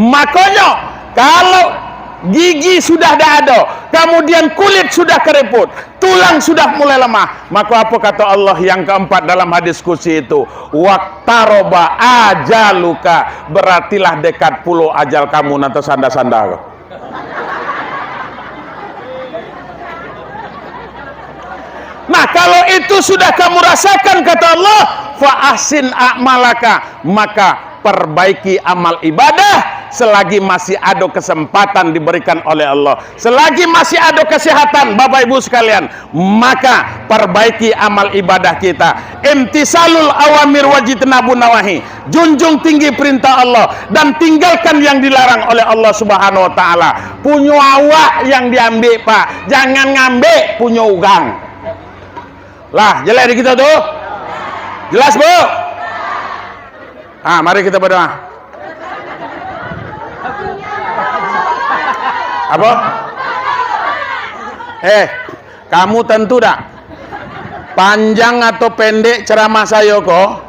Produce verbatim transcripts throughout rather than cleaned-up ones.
Makonyo, kalau gigi sudah dak ado, kamudian kulit sudah kariput, tulang sudah mulai lemah, mako apo kato Allah yang kaampat dalam hadis qudsi itu? "Waqtaraba ajaluka," berartilah dekat pulo ajal kamu nan tasanda-sanda ko. Nah, kalau itu sudah kamu rasakan, kata Allah, "Fa ahsin a'malaka," maka perbaiki amal ibadah selagi masih ado kesempatan diberikan oleh Allah. Selagi masih ado kesehatan, Bapak Ibu sekalian, maka perbaiki amal ibadah kita. Imtisalul awamir wajitnabun nawahi. Junjung tinggi perintah Allah dan tinggalkan yang dilarang oleh Allah Subhanahu wa Ta'ala. Punyo awak yang diambil, Pak. Jangan ngambil punyo urang. Lah, jelas di kita tu? Jelas, Bu? Ha, mari kita berdoa. Apa? Eh, kamu tentu dak? Panjang atau pendek ceramah sayo ko,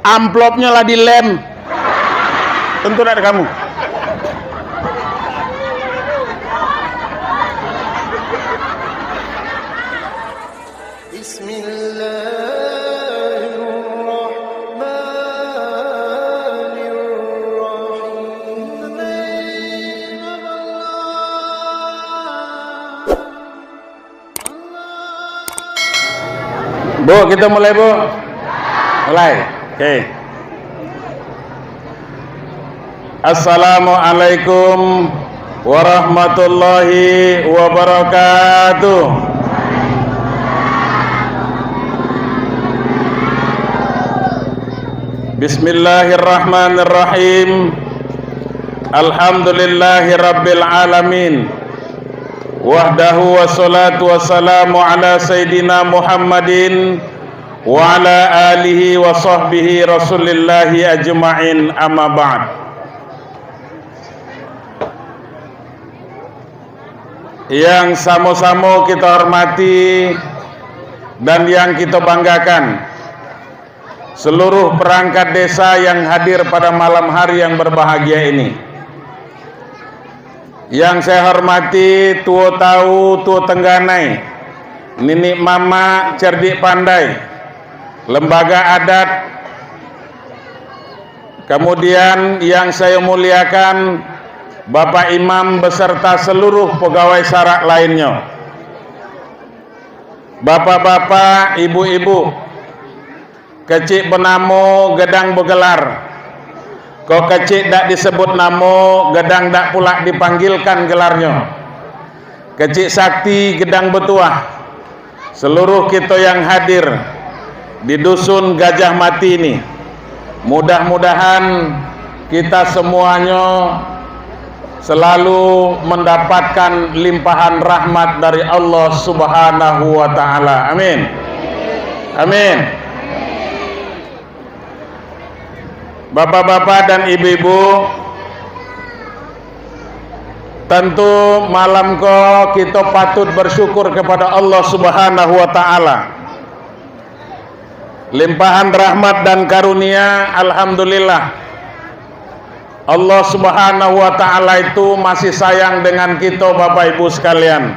amplopnyo lah dilem. Tentu dak ada kamu. Bismillahirrahmanirrahim. Bu, kita mulai, Bu. Mulai. Oke. Assalamualaikum warahmatullahi wabarakatuh. Bismillahirrahmanirrahim. Alhamdulillahirabbil alamin. Wahdahu wassalatu wassalamu ala sayyidina Muhammadin wa ala alihi wa sahbihi Rasulillahi ajma'in, amma ba'd. Yang samo-samo kita hormati dan yang kita banggakan, seluruh perangkat desa yang hadir pada malam hari yang berbahagia ini. Yang saya hormati Tuo Tau, Tuo Tengganai, Ninik Mamak, Cerdik Pandai, lembaga adat, kemudian yang saya muliakan Bapak Imam beserta seluruh pegawai sarak lainnyo. Bapak-bapak, ibu-ibu, kecik benamo, gedang begelar. Kok kecik dak disebut namo, gedang dak pulak dipanggilkan gelarnyo. Kecik sakti, gedang betuah. Seluruh kito yang hadir di Dusun Gajah Mati ni, mudah-mudahan kita semuanyo selalu mendapatkan limpahan rahmat dari Allah Subhanahu wa Ta'ala. Amin. Amin. Bapak-bapak dan ibu-ibu, tentu malam ko kito patut bersyukur kepada Allah Subhanahu wa Ta'ala. Limpahan rahmat dan karunia, alhamdulillah. Allah Subhanahu wa Ta'ala itu masih sayang dengan kito, Bapak Ibu sekalian.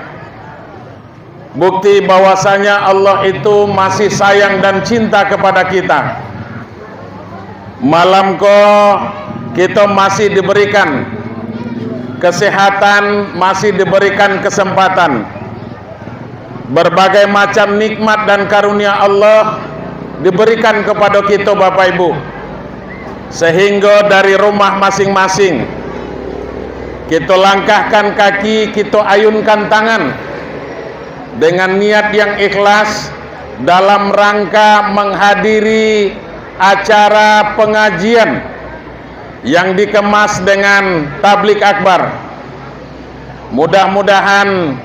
Bukti bahwasanya Allah itu masih sayang dan cinta kepada kita. Malam ko, kito masih diberikan kesehatan, masih diberikan kesempatan. Berbagai macam nikmat dan karunia Allah diberikan kepada kito, Bapak Ibu, sehingga dari rumah masing-masing, kito langkahkan kaki, kito ayunkan tangan dengan niat yang ikhlas dalam rangka menghadiri acara pengajian yang dikemas dengan tablik akbar. Mudah-mudahan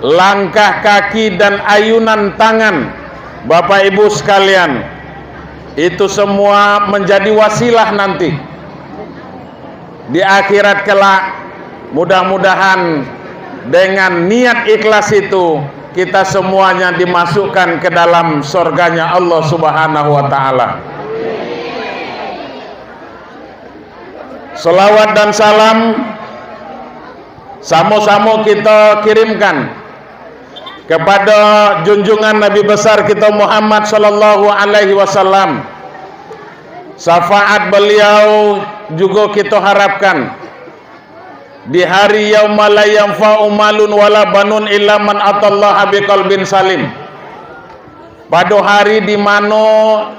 langkah kaki dan ayunan tangan Bapak Ibu sekalian, itu semua menjadi wasilah nanti di akhirat kelak. Mudah-mudahan dengan niat ikhlas itu, kita semuanya dimasukkan ke dalam surganya Allah Subhanahu wa Ta'ala. Salawat dan salam samo-samo kita kirimkan kepada junjungan Nabi besar kita Muhammad sallallahu alaihi wasallam. Syafaat beliau juga kita harapkan di hari yauma la yanfa'u malun wala banun illa man atallaha biqalbin salim. Pado hari di mano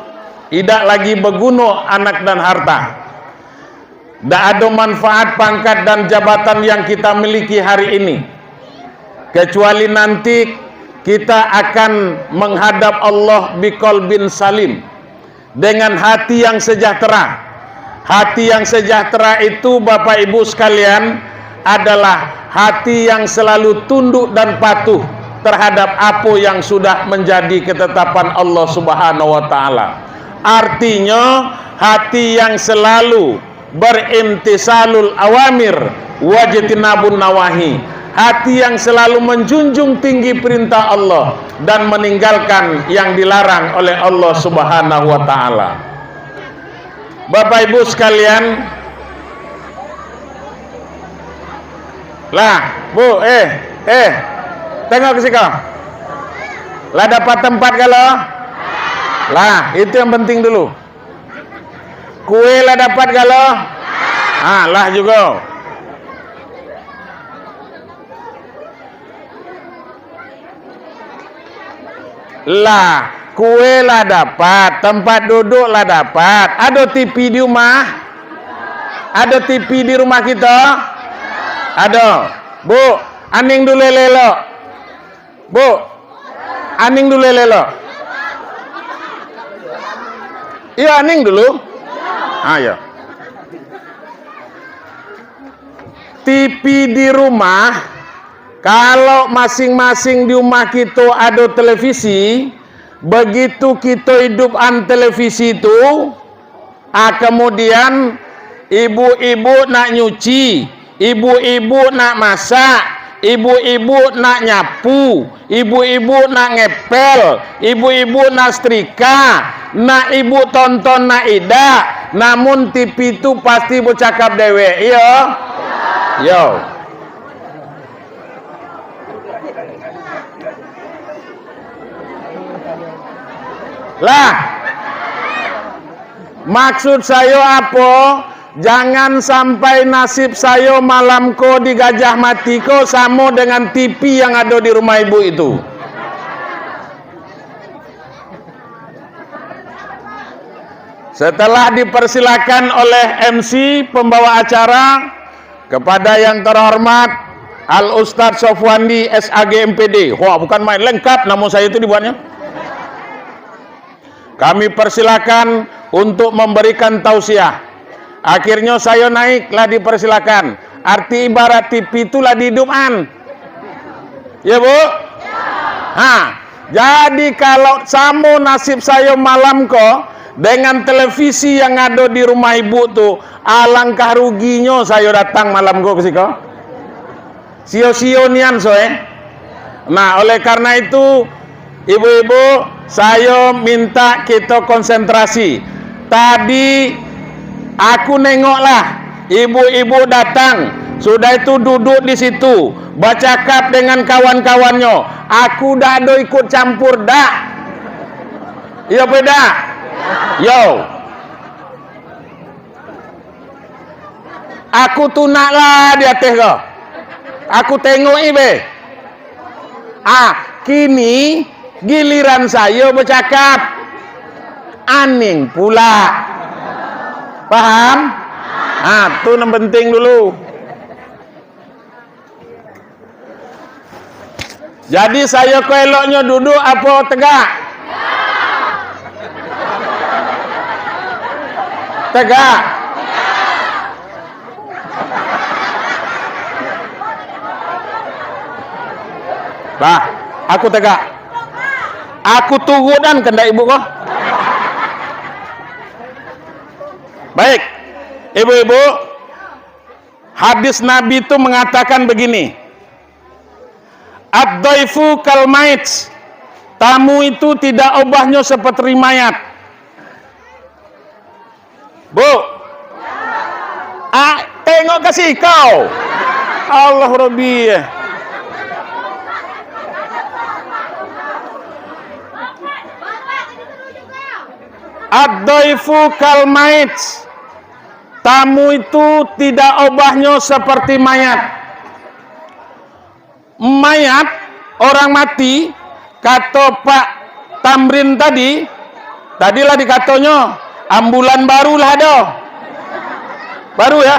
idak lagi baguno anak dan harta. Dak ado manfaat pangkat dan jabatan yang kita miliki hari ini, kecuali nanti kita akan menghadap Allah biqalbin salim, dengan hati yang sejahtera. Hati yang sejahtera itu, Bapak Ibu sekalian, adalah hati yang selalu tunduk dan patuh terhadap apa yang sudah menjadi ketetapan Allah Subhanahu wa Ta'ala. Artinya, hati yang selalu berimtisalul awamir wajtinabun nawahi, hati yang selalu menjunjung tinggi perintah Allah dan meninggalkan yang dilarang oleh Allah Subhanahu wa Ta'ala. Bapak Ibu sekalian, lah, Bu, eh, eh, tengok ke siko. Lah dapat tempat galo? Lah, itu yang penting dulu. Kue lah dapat galo? Ha, lah jugo. Lah, kue lah dapat, tempat duduk lah dapat. Ado T V di rumah? Ado T V di rumah kito? Ado. Bu, aning dulu elok-elok. Bu, aning dulu elok-elok. Iyo, aning dulu. Ah, iyo. T V di rumah, kalau masing-masing di rumah kito ado televisi, begitu kito idupan televisi tu, ah, kemudian ibu-ibu nak nyuci, ibu-ibu nak masak, ibu-ibu nak nyapu, ibu-ibu nak ngepel, ibu-ibu nak setrika, nak ibu tonton nak idak, namun T V tu pasti bacakap dewek, iyo? Yo. Lah, maksud sayo apo? Jangan sampai nasib sayo malam ko di Gajah Mati ko samo dengan T V yang ado di rumah ibu itu. Setelah dipersilakan oleh M C, pembawa acara, kepada yang terhormat Al Ustadz Sofwandi, S A G, M P D. Wah, bukan main, lengkap namo sayo tu dibuatnyo. Kami persilakan untuk memberikan tausiah. Akhirnyo sayo naik, lah dipersilakan. Arti ibarat T V tu lah diidupan. Ya, Bu? Ha, jadi kalau samo nasib sayo malam ko dengan televisi yang ado di rumah ibu tu, alangkah ruginyo sayo datang malam ko ke siko. Sio-sio nian, so, eh. Nah, oleh karena itu, ibu-ibu, sayo minta kito konsentrasi. Tadi aku nengoklah, ibu-ibu datang, sudah itu duduk di situ, bacakap dengan kawan-kawannyo. Aku dak ado ikut campur, dak. Iyo, pe, dak? Yo. Aku tunak lah di ateh ko. Aku tengok i be. Ah, kini giliran sayo bacakap. Aning pula. Paham? Ah, tu nan penting dulu. Jadi, sayo ko eloknyo duduk apo tegak? Tegak. Lah, aku tegak. Aku turutan kandak ibu ko. Baik, ibu-ibu, hadis Nabi tu mengatakan begini, "Ad-dhaifu kal mait." Tamu itu tidak obahnyo seperti mayat. Bu, Ah, tengok ka siko. Allah Rabbi. Ad-dhaifu kal mait. Tamu itu tidak obahnyo seperti mayat. Mayat, orang mati, kato Pak Tamrin tadi, tadi lah dikatonyo, ambulan baru lah ado. Baru, ya?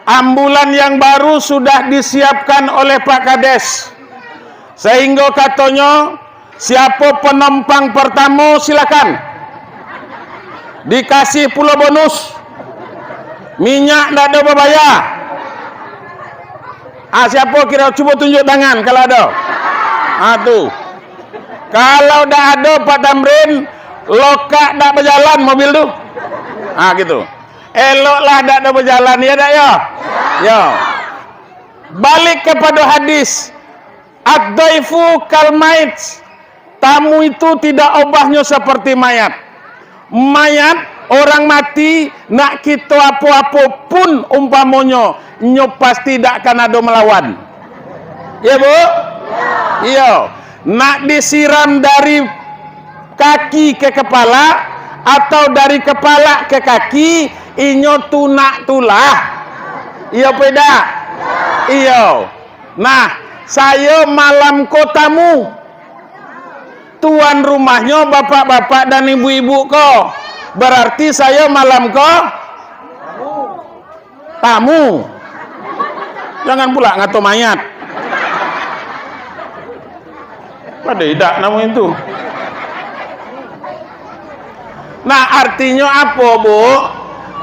Ambulan yang baru sudah disiapkan oleh Pak Kades. Sehingga katonyo, siapo penumpang pertamo, silakan. Dikasih pulo bonus. Minyak ndak ado babaya. Ah, siapo kiro? Cubo tunjuk tangan kalau ado. Ah, tu. Kalau ndak ado, Pak Tamrin, lokak ndak bajalan mobil tu. Ah, gitu. Eloklah ndak ado bajalan, ya ndak, ya? Ya. Balik kepada hadis. Ad-dhaifu kal mait. Tamu itu tidak obahnyo seperti mayat. Mayat, orang mati, nak kito apo-apo pun umpamonyo, nyo pasti dak akan ado melawan. Iya, Bu? Iya. Nak disiram dari kaki ke kepala, atau dari kepala ke kaki, inyo tu nak tulah. Iya, pedak? Iya. Nah, sayo malam ko tamu. Tuan rumahnyo bapak-bapak dan ibu-ibu ko. Berarti sayo malam ko tamu. Jangan pula ngato mayat. Ado idak namo itu. Nah, artinyo apo, Bu?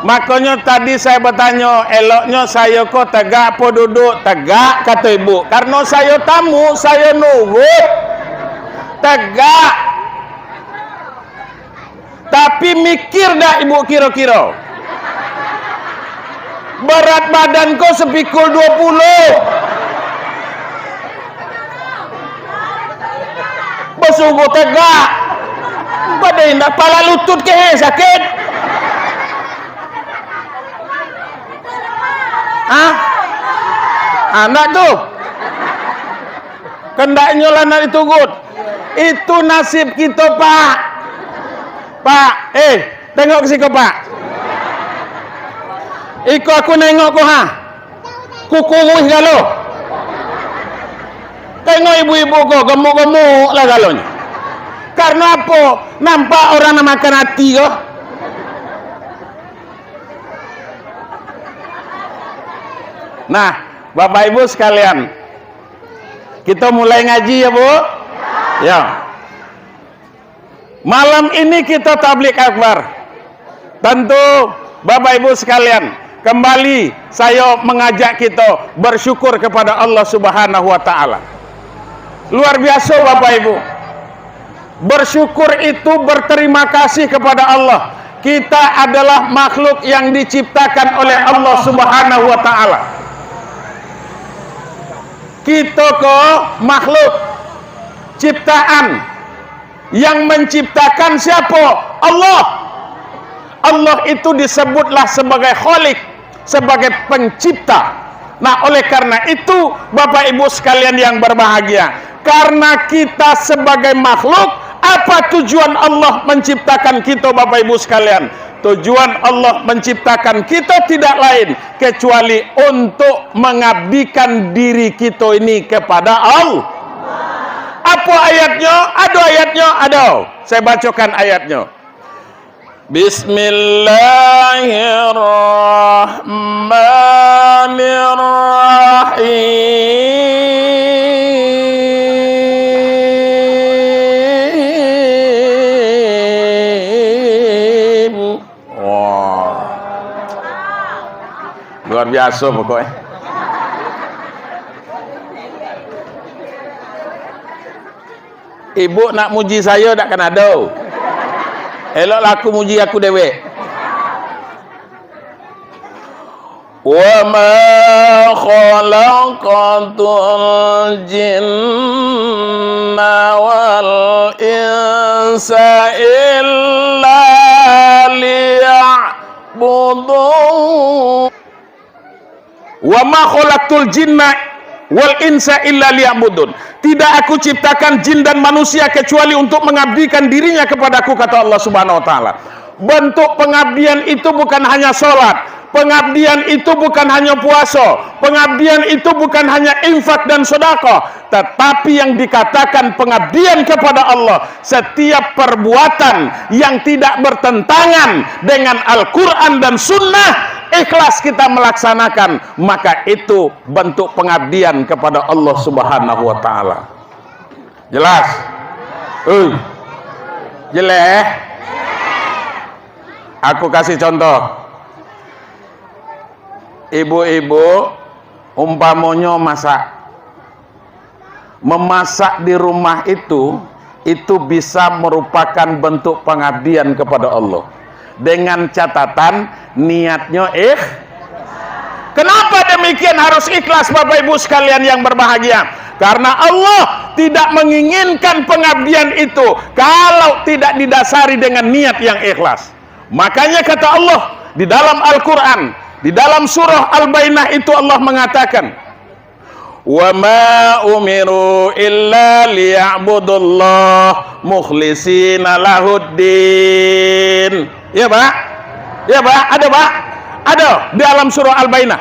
Makonyo tadi sayo batanyo, eloknyo sayo ko tagak apo duduak? Tagak, kato ibu. Karano sayo tamu, sayo nuruik. Tagak. Tapi mikir dak ibu kiro-kiro? Berat badan ko sapikul duo puluh. Basugo tagak. Pada indak pala lutut ke sakit? Hah? Anak tu. Kendaknyo lah nak ditugut. Itu nasib kito, Pak. Pak, eh, tengok ke siko, Pak. Iko aku nengok ko, ha. Kukuruih galo. Tengok ibu-ibu ko, gemuk-gemuk lah galonyo. Karena apo? Nampak orang nak makan ati ko. Nah, Bapak Ibu sekalian, kito mulai ngaji ya, Bu? Ya. Malam ini kito tabligh akbar. Tentu, Bapak Ibu sekalian, kembali sayo mengajak kito bersyukur kepada Allah Subhanahu wa Ta'ala. Luar biasa, Bapak Ibu. Bersyukur itu berterima kasih kepada Allah. Kita adalah makhluk yang diciptakan oleh Allah Subhanahu wa Ta'ala. Kito ko makhluk ciptaan. Yang menciptakan siapo? Allah. Allah itu disebutlah sebagai Khalik, sebagai pencipta. Nah, oleh karena itu, Bapak Ibu sekalian yang berbahagia, karena kita sebagai makhluk, apa tujuan Allah menciptakan kita, Bapak Ibu sekalian? Tujuan Allah menciptakan kita tidak lain kecuali untuk mengabdikan diri kita ini kepada Allah. Apa ayatnya? Ada ayatnya? Ada. Saya bacakan ayatnya. Bismillahirrahmanirrahim. Wah. Luar biasa pokoknya. Ibu nak muji sayo dak kan ado. Eloklah aku muji aku dewek. Wa ma khalaqtul jinna wal insa illa liya'budun. "Wa ma khalaqtul jinna wal insa illa liya'budun." "Tidak Aku ciptakan jin dan manusia kecuali untuk mengabdikan dirinya kepada-Ku," kata Allah Subhanahu wa Ta'ala. Bentuk pengabdian itu bukan hanya sholat, pengabdian itu bukan hanya puasa, pengabdian itu bukan hanya infak dan sedekah, tetapi yang dikatakan pengabdian kepada Allah, setiap perbuatan yang tidak bertentangan dengan Al-Quran dan Sunnah, ikhlas kita melaksanakan, maka itu bentuk pengabdian kepada Allah Subhanahu wa Ta'ala. Jelas? Ui. Jelas? Aku kasih contoh. Ibu-ibu, umpamonyo masak. Memasak di rumah itu, itu bisa merupakan bentuk pengabdian kepada Allah. Dengan catatan, niatnyo ikh-, Kenapa demikian harus ikhlas, Bapak Ibu sekalian yang berbahagia? Karena Allah tidak menginginkan pengabdian itu kalau tidak didasari dengan niat yang ikhlas. Makanya kata Allah di dalam Al-Quran, di dalam surah Al-Bainah itu Allah mengatakan, "Wa ma umiru illa liya'budullah mukhlisina lahuddin." Ya, Pak? Ya, Pak? Ada, Pak? Ada di dalam surah Al-Bainah.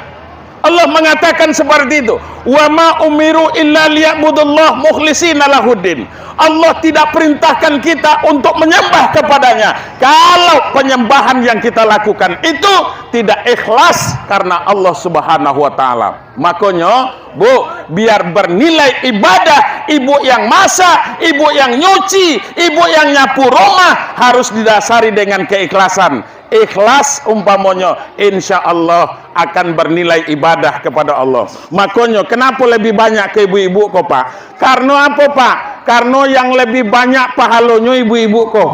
Allah mengatakan seperti itu, "Wa ma umiru illa liya'budullah mukhlisina lahuddin." Allah tidak perintahkan kita untuk menyembah kepada-Nya kalau penyembahan yang kita lakukan itu tidak ikhlas karena Allah Subhanahu wa Ta'ala. Makonyo, Bu, biar bernilai ibadah ibu yang masak, ibu yang nyuci, ibu yang nyapu rumah, harus didasari dengan keikhlasan. Ikhlas umpamonyo, insya Allah akan bernilai ibadah kepada Allah. Makonyo, kenapa lebih banyak ke ibu-ibu ko, Pak? Karena apa, Pak? Karena yang lebih banyak pahalonyo ibu-ibu ko.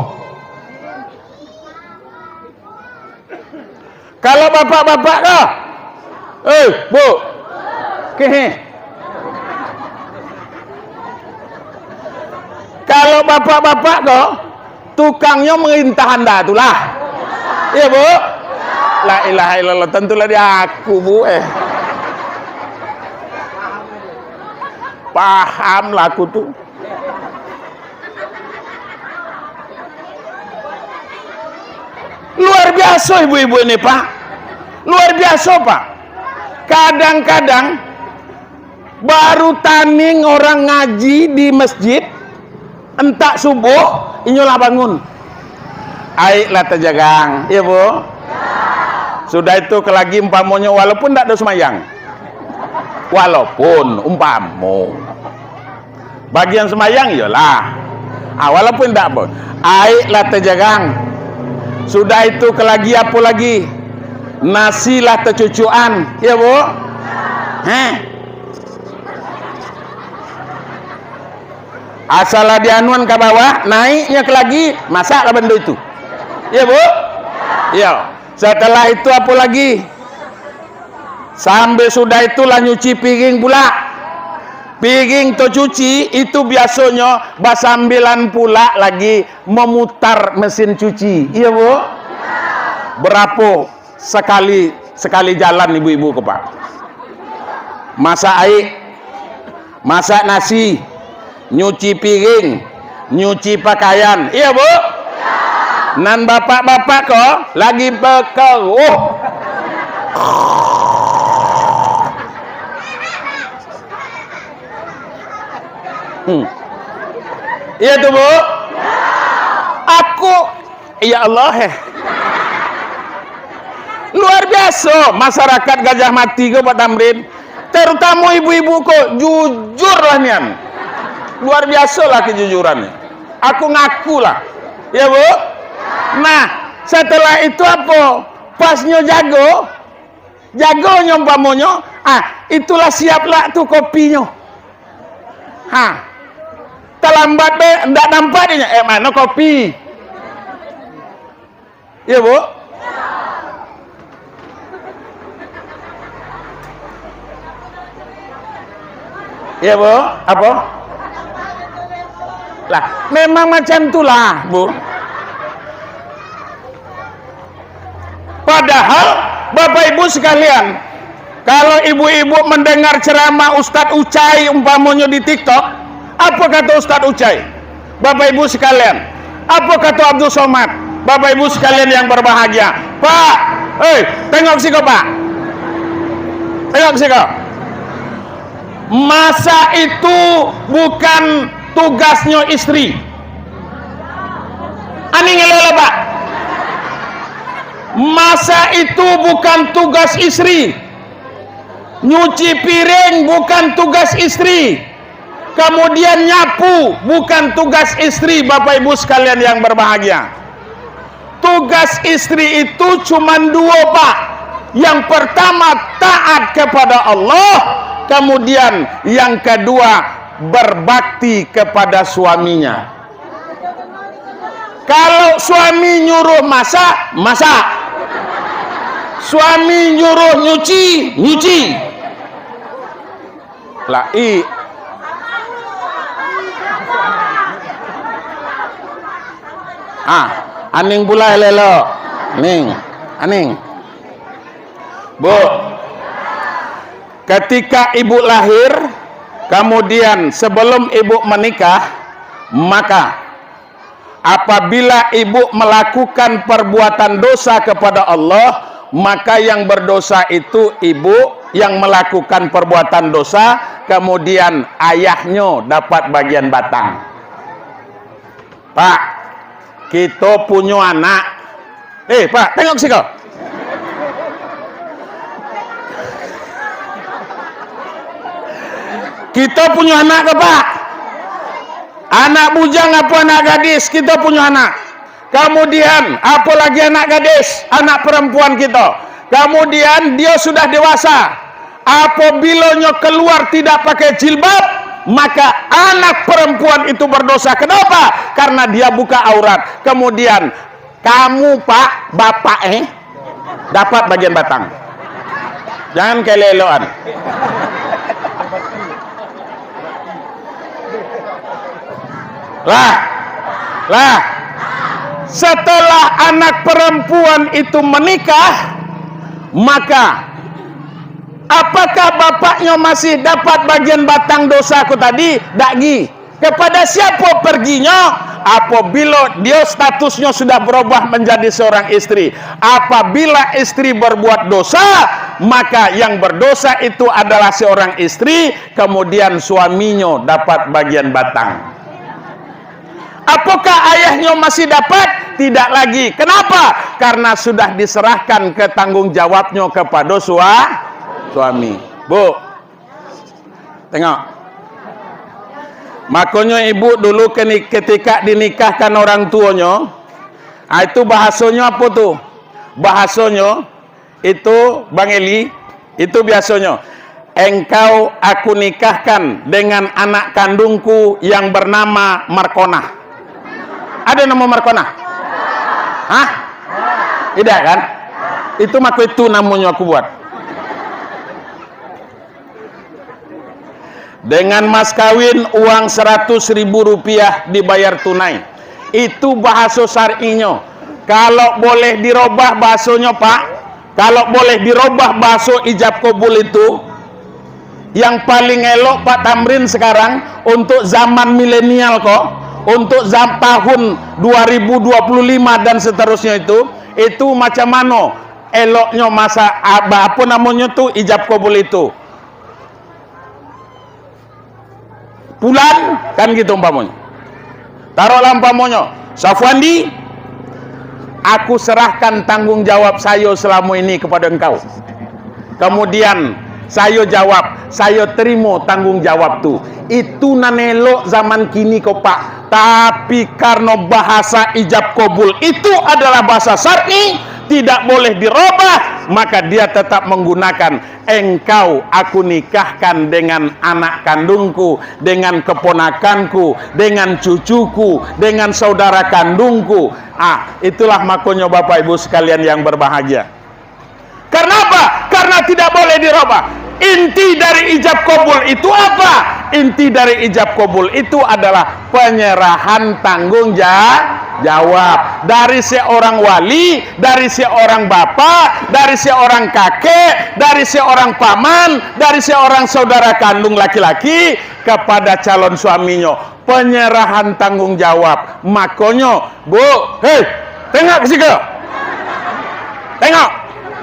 Kalau bapak-bapak ko, eh, Bu, kehe. Kalau bapak-bapak ko, tukangnyo merintah anda tu lah. Iya, Bu? La ilaha illallah, tentulah di aku, Bu, eh. Paham lah aku tu. Luar biaso ibu-ibu ini, Pak. Luar biaso, Pak. Kadang-kadang baru taning orang ngaji di masjid, entak subuh, inyo lah bangun. Aik lah tajagang, iya, Bu? Sudah itu, kalagi umpamonyo, walaupun ndak ado sumayang. Walaupun, umpamo. Bagian sumbayang, iyolah. Ah, walaupun indak pun. Aik lah tajagang. Sudah itu, kalagi apo lagi? Nasi lah tacucuan. Iya, Bu? Heh. Asal lah dianuan ka bawah, naiknyo kalagi, masaklah bando itu. Iya, Bu? Iya. Setelah itu, apo lagi? Sampai sudah itu lah nyuci piring pula. Piring tacuci itu biasonyo basambilan pula lagi mamutar mesin cuci. Iya, Bu? Barapo sakali, sakali jalan ibu-ibu ko, Pak? Masak aik, masak nasi, nyuci piring, nyuci pakaian. Iya, Bu? Nan bapak-bapak ko lagi bakaruh. Hmm. Iya tu, Bu? Aku, ya Allah, eh. Luar biaso masyarakat Gajah Mati ko, Pak Tamrin. Terutamo ibu-ibu ko, jujur lah nian. Luar biaso lah kejujuran ni. Aku ngaku lah. Ya, Bu? Nah, setelah itu apo? Pas nyo jago, jagonyo umpamonyo, ah, itulah siap lah tu kopinyo. Ha. Talambat be, ndak nampak dinyo. Eh, mano kopi? Iya, Bu? Iya, Bu? Apo? Lah, memang macam tu lah, Bu. Padahal, Bapak Ibu sekalian, Kalau ibu-ibu mendengar ceramah Ustadz Ucai umpamonyo di TikTok, apa kata Ustadz Ucai? Bapak Ibu sekalian, apa kata Abdul Somad? Bapak Ibu sekalian yang berbahagia, Pak, hei, tengok siko, Pak. Tengok siko. Masak itu bukan tugasnyo istri. Aning elok-elok, Pak. Masak itu bukan tugas istri. Nyuci piring bukan tugas istri. Kemudian nyapu bukan tugas istri, Bapak Ibu sekalian yang berbahagia. Tugas istri itu cuma dua, Pak. Yang pertama, taat kepada Allah. Kemudian yang kedua, berbakti kepada suaminya. Kalau suami nyuruh masak, masak. Suami nyuruh nyuci, nyuci. Lai. Ah, aning pulo elok-elok. Ning, aning. Bu, ketika ibu lahir, kemudian sebelum ibu menikah, maka apabila ibu melakukan perbuatan dosa kepada Allah, maka yang berdosa itu ibu yang melakukan perbuatan dosa, kemudian ayahnyo dapat bagian batang. Pak, kito punyo anak. Eh, Pak, tengok siko. Kito punyo anak ko, Pak? Anak bujang apo anak gadis, kito punyo anak. Kamudian, apo lagi anak gadis, anak parampuan kito. Kamudian, dio sudah dewasa. Apabilo nyo kaluar tidak pakai jilbab, maka anak parampuan itu berdosa. Kenapa? Karena dia buka aurat. Kamudian, kamu, Pak, bapak, eh, dapat bagian batang. Jangan kaelok-elokan. Lah, lah. Setelah anak perempuan itu menikah, maka apakah bapaknyo masih dapat bagian batang dosa ko tadi? Dak gi. Kepada siapo perginyo? Apabilo dio statusnyo sudah berubah menjadi seorang istri. Apabila istri berbuat dosa, maka yang berdosa itu adalah seorang istri, kemudian suaminyo dapat bagian batang. Apakah ayahnyo masih dapat? Tidak lagi. Kenapa? Karena sudah diserahkan ke tanggung jawabnyo kepada sua-, suami. Bu, tengok. Makonyo ibu dulu keni-, ketika dinikahkan orang tuonyo, ah, itu bahasonyo apo tu? Bahasonyo itu, Bang Eli, itu biasonyo, "Engkau aku nikahkan dengan anak kandungku yang bernama Markonah." Ada namo Markonah? Hah? Tidak kan? Itu mako itu namonyo aku buat. Dengan mas kawin, uang seratus ribu rupiah dibayar tunai. Itu bahaso syar'inyo. Kalau boleh dirobah bahasonyo, Pak, kalau boleh dirobah bahaso ijab kabul itu, yang paling elok, Pak Tamrin, sekarang untuk zaman milenial ko, untuk zam-, tahun dua ribu dua puluh lima dan seterusnya itu, itu macam mano eloknyo masa, a-, ba-, apo namonyo tu, ijab kabul itu? Pulan, kan gitu umpamonyo. Taruhlah umpamonyo, "Safwandi, aku serahkan tanggung jawab sayo selamo ini kepada engkau." Kemudian, sayo jawab, sayo terimo tanggung jawab tu. Itu nan elok zaman kini ko, Pak. Tapi, karano bahasa ijab kabul itu adalah bahasa syar'i, tidak boleh dirobah, maka dia tetap menggunakan. "Engkau aku nikahkan dengan anak kandungku, dengan keponakanku, dengan cucuku, dengan saudara kandungku." Ah, itulah makonyo, Bapak Ibu sekalian yang berbahagia. Karena apa? Karena tidak boleh dirubah. Inti dari ijab kabul itu apa? Inti dari ijab kabul itu adalah Penyerahan tanggung ja-, jawab dari seorang wali, dari seorang bapak, dari seorang kakek, dari seorang paman, dari seorang saudara kandung laki-laki kepada calon suaminyo. Penyerahan tanggung jawab. Makonyo, Bu, hei, tengok ka siko. Tengok.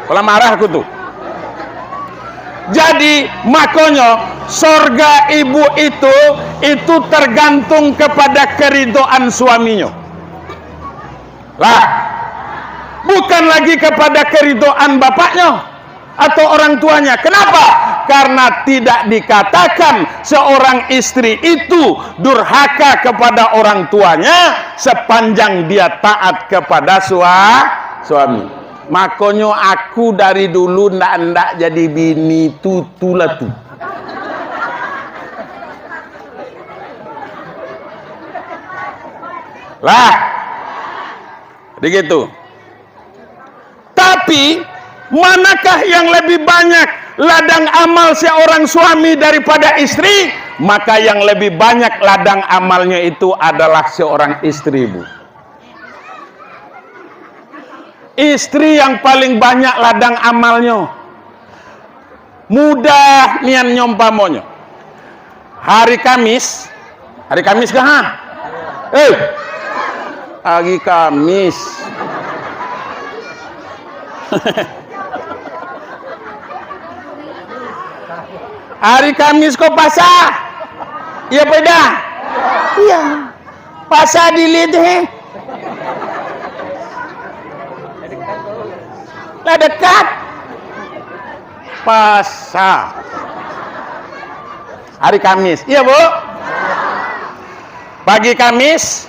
Kalau marah aku tu. Jadi, makonyo, sorga ibu itu, itu tergantung kepada keridhaan suaminyo. Lah, bukan lagi kepada keridhaan bapaknyo atau orang tuanya. Kenapa? Karena tidak dikatakan seorang istri itu durhaka kepada orang tuanya sepanjang dia taat kepada sua-, suami. Makonyo aku dari dulu ndak-ndak jadi bini tu, tu lah tu. Lah. Begitu. Tapi, manakah yang lebih banyak ladang amal seorang suami daripada istri? Maka yang lebih banyak ladang amalnya itu adalah seorang istri, Bu. Istri yang paling banyak ladang amalnyo. Mudah nian nyo umpamonyo. Hari Kamis, hari Kamis kah, ha? Eh, hari Kamis. Hari Kamis ko pasa? Iyo, peda? Iyo. Pasa di Lite, eh? Lah dekat. Pasa. Hari Kamis. Iyo, Bu? Pagi Kamis.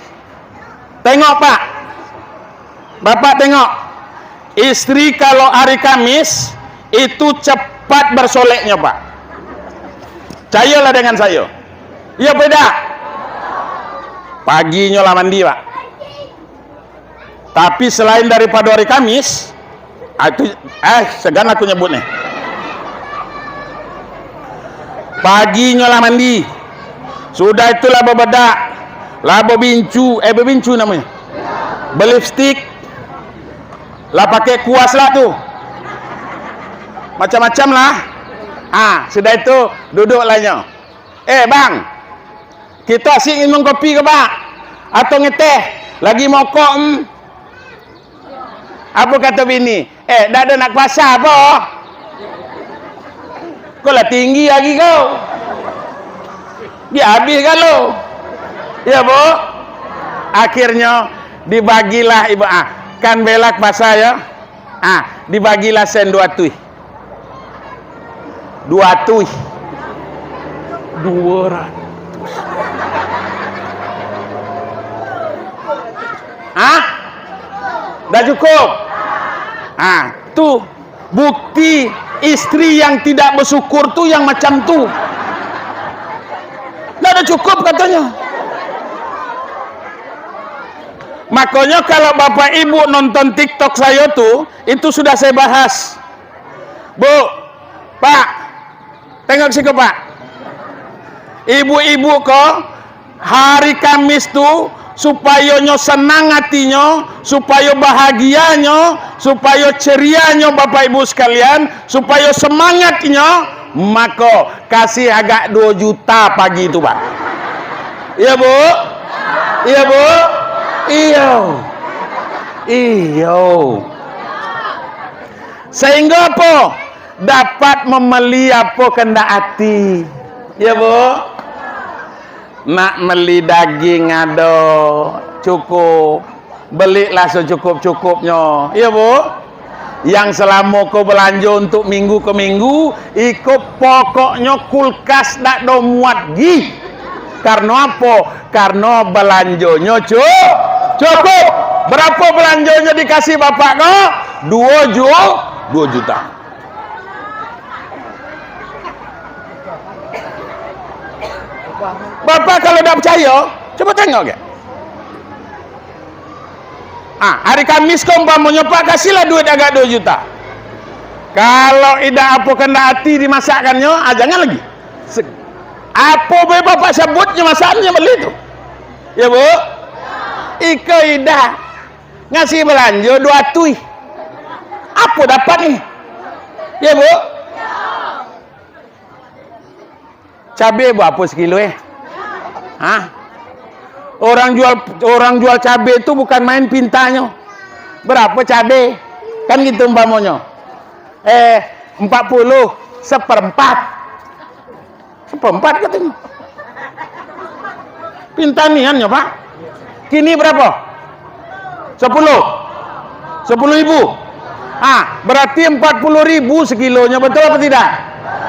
Tengok, Pak. Bapak tengok. Istri kalau hari Kamis, itu cepat bersoleknyo, Pak. Cayolah dengan sayo. Iyo, peda? Paginyo lah mandi, Pak. Tapi selain daripado hari Kamis, ah, itu, eh, segan aku nyebut ni. Paginyo lah mandi. Sudah itu lah babedak, lah babincu, eh, babincu namonyo. Balipstik. Lah pakai kuas lah tu. Macam-macam lah. Ah, sudah itu, duduk lah nyo. Eh, bang, kito asik minum kopi ko, Pak? Atau ngeteh? Lagi mokok, em? Apo kato bini? Eh, dak ado nak pasa apo? Ko lah tinggi lagi ko. Dia habis galo. Ya, Bu? Akhirnyo dibagilah ibu, ah, kan belak pasa, ya. Ah, dibagilah sen dua ratuih. Dua ratuih. Dua ratuih. Hah? Dah cukup? Ah, tu bukti istri yang tidak bersyukur tu yang macam tu. Dah ada cukup katanya. Makanya kalau bapak ibu nonton TikTok saya tu, itu sudah saya bahas. Bu, Pak, tengok siko, Pak. Ibu-ibu ko, hari Kamis tu, supayo nyo senang atinyo, supayo bahagianyo, supayo cerianyo, Bapak Ibu sekalian, supayo semangatnyo, mako, kasih agak duo juta pagi tu, Pak. Iyo, Bu? Iyo, Bu? Iyo. Iyo. Sehingga apo? Dapat mambali apo kandak ati. Iyo, Bu? Nak mambali dagiang ado, cukup. Balilah sacukup-cukupnyo. Iyo, Bu? Yang salamo ko balanjo untuak minggu ka minggu, iko pokoknyo kulkas dak do muat gi. Karano apo? Karano balanjonyo cu-, cukup. Barapo balanjonyo dikasih bapak ko? Duo ju-, duo juta. Bapak kalau dak picayo, cubo tengok ge. Ah, hari Kamis ko umpamonyo, Pak, kasihlah duit agak duo juta. Kalau indak apo kandak ati dimasakkannyo, ah, jangan lagi. Se-, apo be bapak sabuiknyo masakan nyo bali tu. Ya, Bu? Iko Ida ngasih balanjo duo ratuih. Apo dapat ni? Ya, Bu? Cabe barapo sakilo, eh? Hah? Orang jual, orang jual cabe tu bukan main pintanyo. Barapo cabe? Kan gitu umpamonyo. Eh, empat puluh, saparempat. Saparempat katonyo. Pinta niannyo, Pak. Kini barapo? Sapuluh. Sapuluh ribu. Ah, barati ampat puluah ribu sakilonyo, batua apo tidak?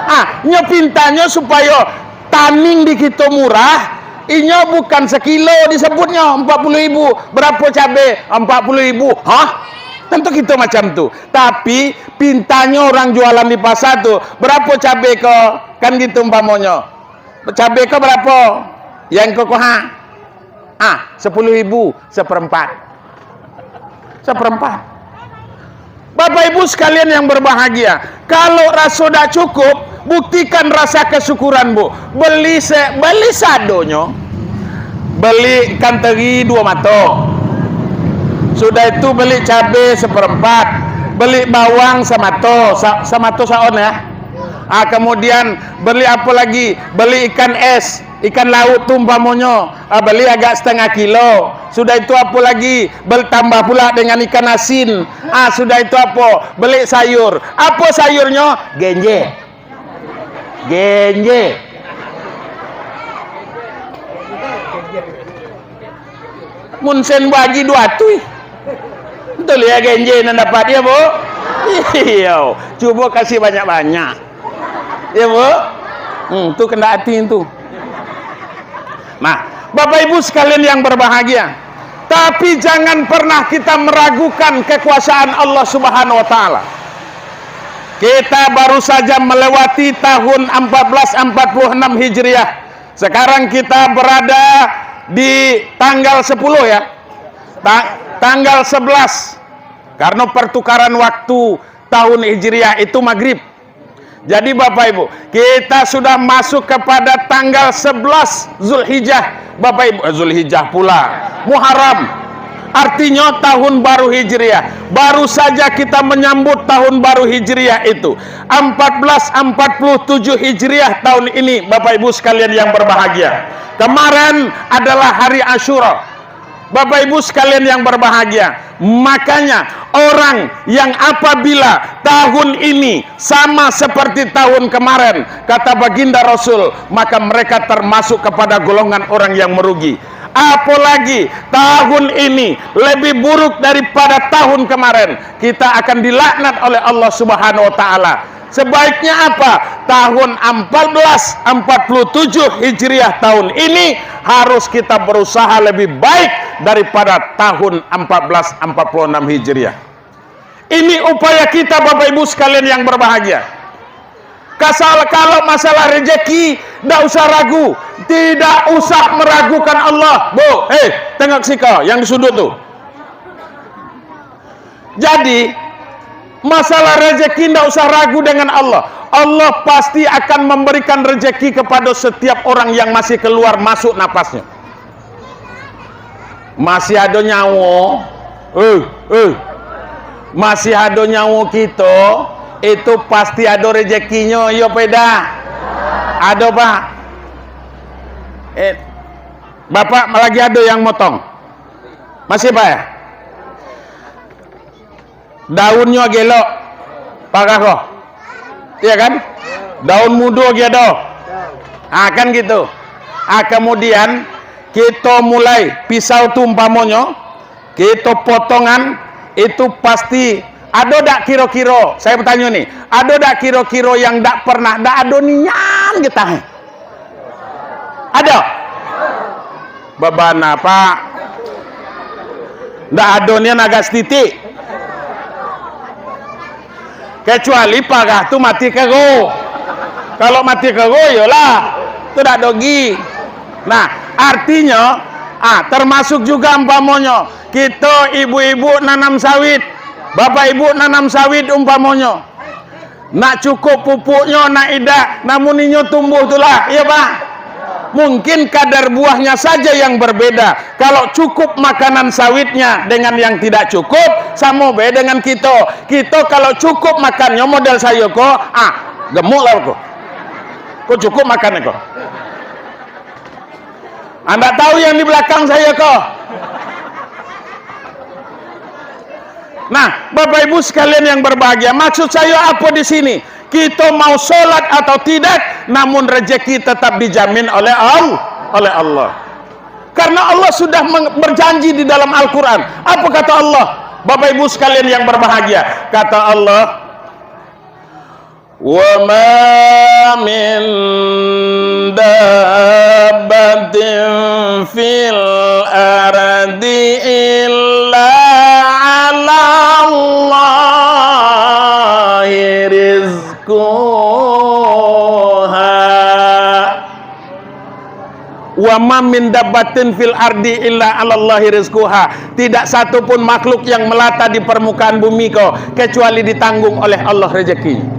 Ah, nyo pintanyo supayo taning di kito murah, inyo bukan sakilo disabuiknyo, ampat puluah ribu. Barapo cabe? Ampat puluah ribu. Hah? Tantu kito macam tu. Tapi, pintanyo orang jualan di pasa tu, "Barapo cabe ko?" Kan gitu umpamonyo. "Cabe ko barapo?" Yang ko ko ha? Ah, sapuluh ribu, saparempat. Saparempat. Bapak Ibu sekalian yang berbahagia, kalau raso dak cukup, buktikan rasa kesyukuran, Bu. Beli se-, beli sadonyo. Beli ikan teri duo mato. Sudah itu beli cabe saparempat. Beli bawang samato, sa-, samato saon ya. Ah, kemudian beli apa lagi? Beli ikan es. Ikan laut tu umpamonyo, ah, beli agak satangah kilo. Sudah itu apo lagi? Beli tambah pula dengan ikan asin. Ah, sudah itu apo? Beli sayur. Apo sayurnyo? Genje. Genje. Mun sen bagi duo ratuih. Betul ya genje nan dapat ya, Bu? Iyo, cubo kasih banyak-banyak. Ya, Bu? Hmm, tu kandak ati tu. Nah, Bapak Ibu sekalian yang berbahagia, tapi jangan pernah kita meragukan kekuasaan Allah Subhanahu wa Ta'ala. Kita baru saja melewati tahun empat belas empat puluh enam Hijriah. Sekarang kita berada di tanggal sepuluh, ya. Ta-, tanggal sebelas. Karena pertukaran waktu tahun Hijriah itu maghrib. Jadi, Bapak Ibu, kita sudah masuk kepada tanggal sebelas Zulhijjah. Bapak Ibu, eh, Zulhijjah pula. Muharram. Artinya tahun baru Hijriah. Baru saja kita menyambut tahun baru Hijriah itu. Empat belas empat puluh tujuh Hijriah tahun ini, Bapak Ibu sekalian yang berbahagia. Kemarin adalah hari Asyura. Bapak Ibu sekalian yang berbahagia, makanya orang yang apabila tahun ini sama seperti tahun kemarin, kata Baginda Rasul, maka mereka termasuk kepada golongan orang yang merugi. Apalagi tahun ini lebih buruk daripada tahun kemarin, kita akan dilaknat oleh Allah Subhanahu wa Ta'ala. Sebaiknya apa? Tahun empat belas empat puluh tujuh Hijriah tahun ini harus kita berusaha lebih baik daripada tahun empat belas empat puluh enam Hijriah. Ini upaya kita, Bapak Ibu sekalian yang berbahagia. Kasal-, kalau masalah rezeki, ndak usah ragu. Tidak usah meragukan Allah. Bu, hei, tengok siko yang di sudut tu. Jadi, masalah rezeki ndak usah ragu dengan Allah. Allah pasti akan memberikan rezeki kepada setiap orang yang masih keluar masuk napasnya. Masih ado nyawo, eh, eh, masih ado nyawo kito, itu pasti ado rezekinyo, iyo, Pak Ida? Ado, Pak? Eh, Bapak lagi ado yang motong? Masih, Pak, ya? Daunnyo agiah elok, parah ko. Iya kan? Daun mudo agiah ado. Ah, kan gitu. Ah, kemudian, kito mulai, pisau tu umpamonyo, kito potongan, itu pasti ado dak kiro-kiro, saya bertanyo ni, ado dak kiro-kiro yang dak pernah, dak ado nian getah? Ado? Babana, Pak. Ndak ado nian agak satitik. Kecuali parah tu mati karo. Kalau mati karo, iyolah. Tu dak dogi. Nah, artinyo, ah, termasuk juga umpamonyo, kito ibu-ibu nanam sawit, bapak ibu nanam sawit umpamonyo. Nak cukup pupuknyo, nak idak, namun inyo tumbuh tu lah, iyo, Pak? Mungkin kadar buahnya saja yang berbeda. Kalau cukup makanan sawitnya dengan yang tidak cukup, samo bae dengan kito. Kito kalau cukup makannyo model sayo ko, ah, gemuk lah ko. Ko cukup makan ko. Andak tahu yang di belakang sayo ko. Nah, Bapak Ibu sekalian yang berbahagia, maksud sayo apo di sini? Kito mau sholat atau tidak, namun rezeki tetap dijamin oleh Al-, oleh Allah. Karena Allah sudah meng-, berjanji di dalam Al-Quran. Apa kata Allah? Bapak Ibu sekalian yang berbahagia, kata Allah, "Wa ma min dabbatin fil ardi illa 'alallahi rizquha." "Wa ma min dabbatin fil ardi illa 'alallahi rizquha." Tidak satu pun makhluk yang melata di permukaan bumi ko, kecuali ditanggung oleh Allah rezekinya.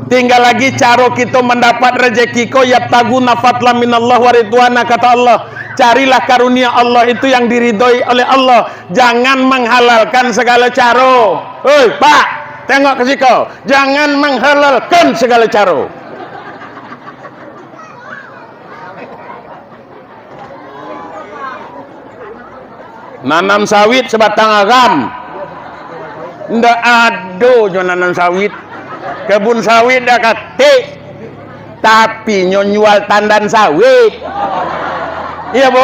Tinggal lagi caro kito mandapat rezeki ko, "Yabtaghuna fadlan minallah wa ridwana," kata Allah. Carilah karunia Allah itu yang diridhoi oleh Allah. Jangan menghalalkan segala caro. Hei, Pak, tengok ke siko. Jangan menghalalkan segala caro. Nanam sawit sabatang aram. Ndak ado jo nanam sawit. Kebun sawit dak katik. Tapi nyo jual tandan sawit. Iya, Bu?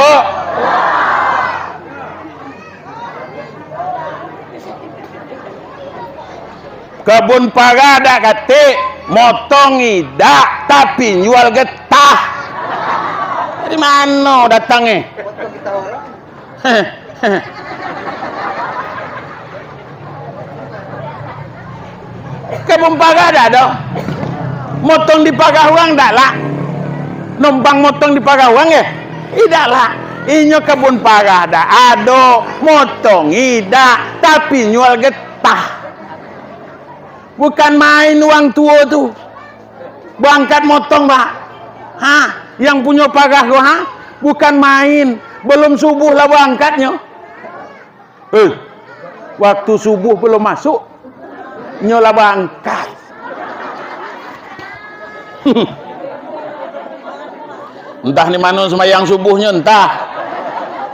Kebun paga dak katik, motong idak, tapi jual getah. Dari mano datangnyo? Kebun paga dak ado. Motong di paga urang dak lah. Numpang motong di paga urang, eh? Idak lah. Inyo kebun paga dak ado, motong idak, tapi jual getah. Bukan main urang tuo tu. Baangkat motong, Pak. Ha, yang punyo paga ko, ha? Bukan main. Belum subuh lah baangkatnyo. Eh, waktu subuh belum masuk, nyo lah baangkat. Entah di mano sumbayang subuhnyo, entah.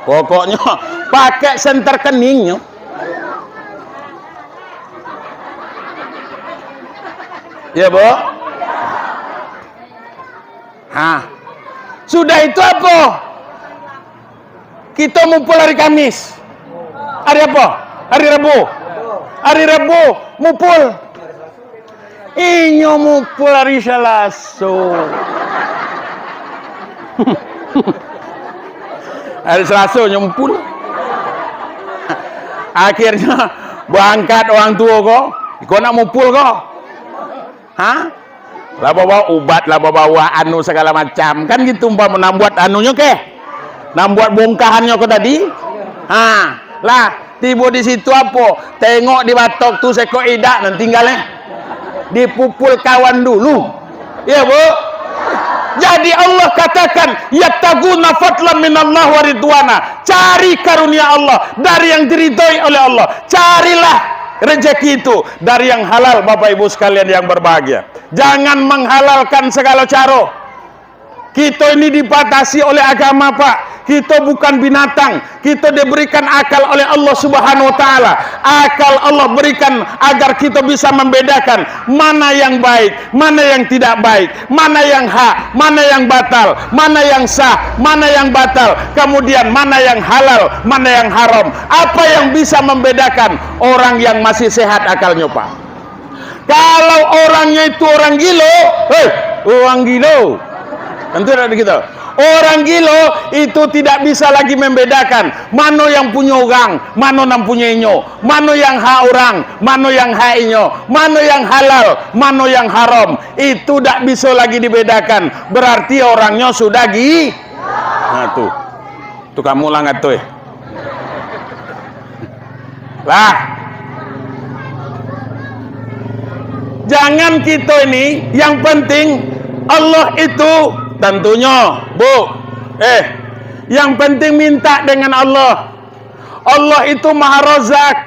Pokoknyo, pakai senter keningnyo. Ya, Bu? Ha. Sudah itu apo? Kito mupul hari Kamis. Hari apo? Hari Rabu. Hari Rabu mupul. Inyo mupul hari Salaso. Hari Salaso nyo mupul. Akhirnyo, baangkat urang tuo ko, iko nak mupul ko. Ha? Lah babawa ubat, lah babawa anu sagala macam. Kan gitu umpamo nan buat anunyo keh. Nan buat bongkahannyo ko tadi. Ha, lah, tibo di situ apo? Tengok di batok tu sekok idak nan tinggal, eh. Dipupul kawan dulu. Ya, Bu? Jadi Allah katakan, "Yabtaghuna fadlan minallah wa ridwana." Cari karunia Allah dari yang diridhoi oleh Allah. Carilah rezeki itu dari yang halal, Bapak Ibu sekalian yang berbahagia. Jangan menghalalkan segala caro. Kito ini dibatasi oleh agama, Pak. Kito bukan binatang. Kito diberikan akal oleh Allah Subhanahu wa Ta'ala. Akal Allah berikan agar kito bisa membedakan mana yang baik, mana yang tidak baik, mana yang hak, mana yang batal, mana yang sah, mana yang batal, kemudian mana yang halal, mana yang haram. Apa yang bisa membedakan? Orang yang masih sehat akalnyo, Pak. Kalau orangnya itu orang gilo, hei, orang gilo. Tentu tidak begitu. Orang gilo itu tidak bisa lagi membedakan mano yang punyo urang, mano nan punyo inyo, mano yang hak urang, mano yang hak inyo, mano yang halal, mano yang haram. Itu dak bisa lagi dibedakan. Berarti orangnya sudah gi-, nah, tu. Tu kamu lah ngato, eh. Lah. Jangan kito ini, yang penting Allah itu Tantunyo, Bu, eh, yang penting minta dengan Allah. Allah itu Maha Razak.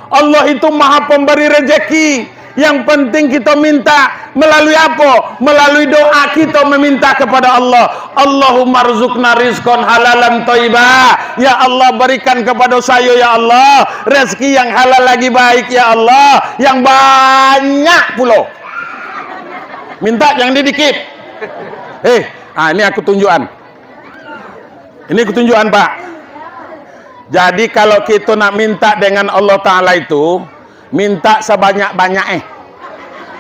Allah itu Maha Pemberi rezeki. Yang penting kita minta melalui apa? Melalui doa kita meminta kepada Allah. "Allahumma rzuqna rizqan halalan thayyiba." Ya Allah, berikan kepada saya, ya Allah, rezeki yang halal lagi baik, ya Allah, yang banyak pulo. Minta jangan dikit. Eh, ah, ini aku tunjukan. Ini aku tunjukan, Pak. Jadi, kalau kita nak minta dengan Allah Ta'ala itu, minta sebanyak-banyak, eh.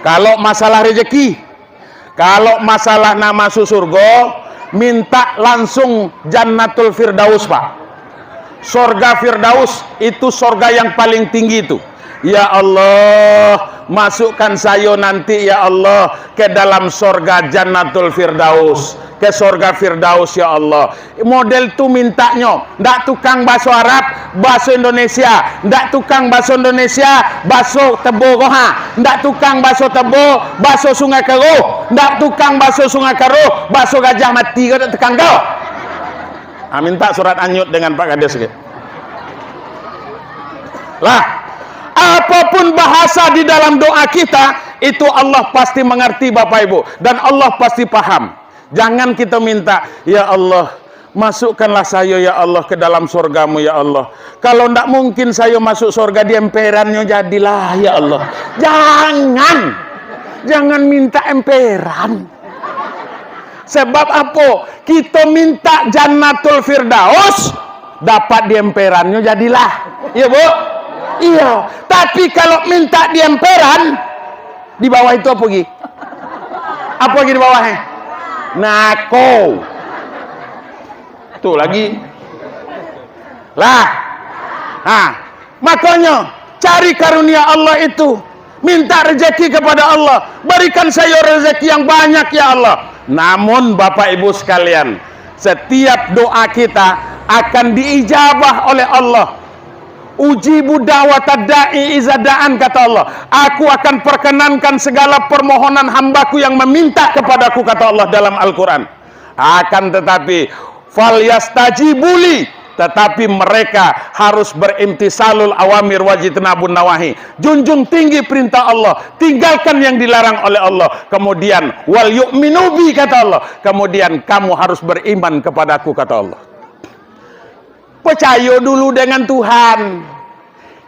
Kalau masalah rezeki, kalau masalah nak masuk surga, minta langsung Jannatul Firdaus, Pak. Sorga Firdaus itu sorga yang paling tinggi itu. Ya Allah, masukkan sayo nanti, ya Allah, ke dalam sorga Jannatul Firdaus, ke sorga Firdaus, ya Allah. Model tu mintaknyo, ndak tukang baso Arab, baso Indonesia, ndak tukang baso Indonesia, baso Tebo ko ha, ndak tukang baso Tebo, baso Sungai Keruh, ndak tukang baso Sungai Keruh, baso Gajah Mati ko, ndak tukang ko. Ha, minta surat anyut dengan Pak Kades sikit. Lah, apapun bahasa di dalam doa kita, itu Allah pasti mengerti, Bapak Ibu, dan Allah pasti paham. Jangan kita minta, "Ya Allah, masukkanlah saya, ya Allah, ke dalam sorgamu, ya Allah. Kalau ndak mungkin saya masuk sorga, di emperannyo jadilah, ya Allah." Jangan. Jangan minta emperan. Sebab apo? Kito minta Jannatul Firdaus, dapat di emperannyo jadilah. Iya, Bu? Iya. Tapi kalau minta di emperan, di bawah itu apo lagi? Apo lagi di bawah, eh? Nako. Tu lagi. Lah. Ha. Makonyo, cari karunia Allah itu. Minta rezeki kepada Allah. "Berikan saya rezeki yang banyak, ya Allah." Namun, Bapak Ibu sekalian, setiap doa kita akan diijabah oleh Allah. "Ujibu da'watad da'i iza da'an," kata Allah. "Aku akan perkenankan segala permohonan hambaku yang meminta kepadaku," kata Allah dalam Al-Quran. Akan tetapi, "Falyastajibuli," tetapi mereka harus berimtisalul awamir wajtinabun nawahi. Junjung tinggi perintah Allah, tinggalkan yang dilarang oleh Allah. Kemudian, "Wal yu'minu bi," kata Allah. Kemudian, "Kamu harus beriman kepadaku," kata Allah. Percayo dulu dengan Tuhan.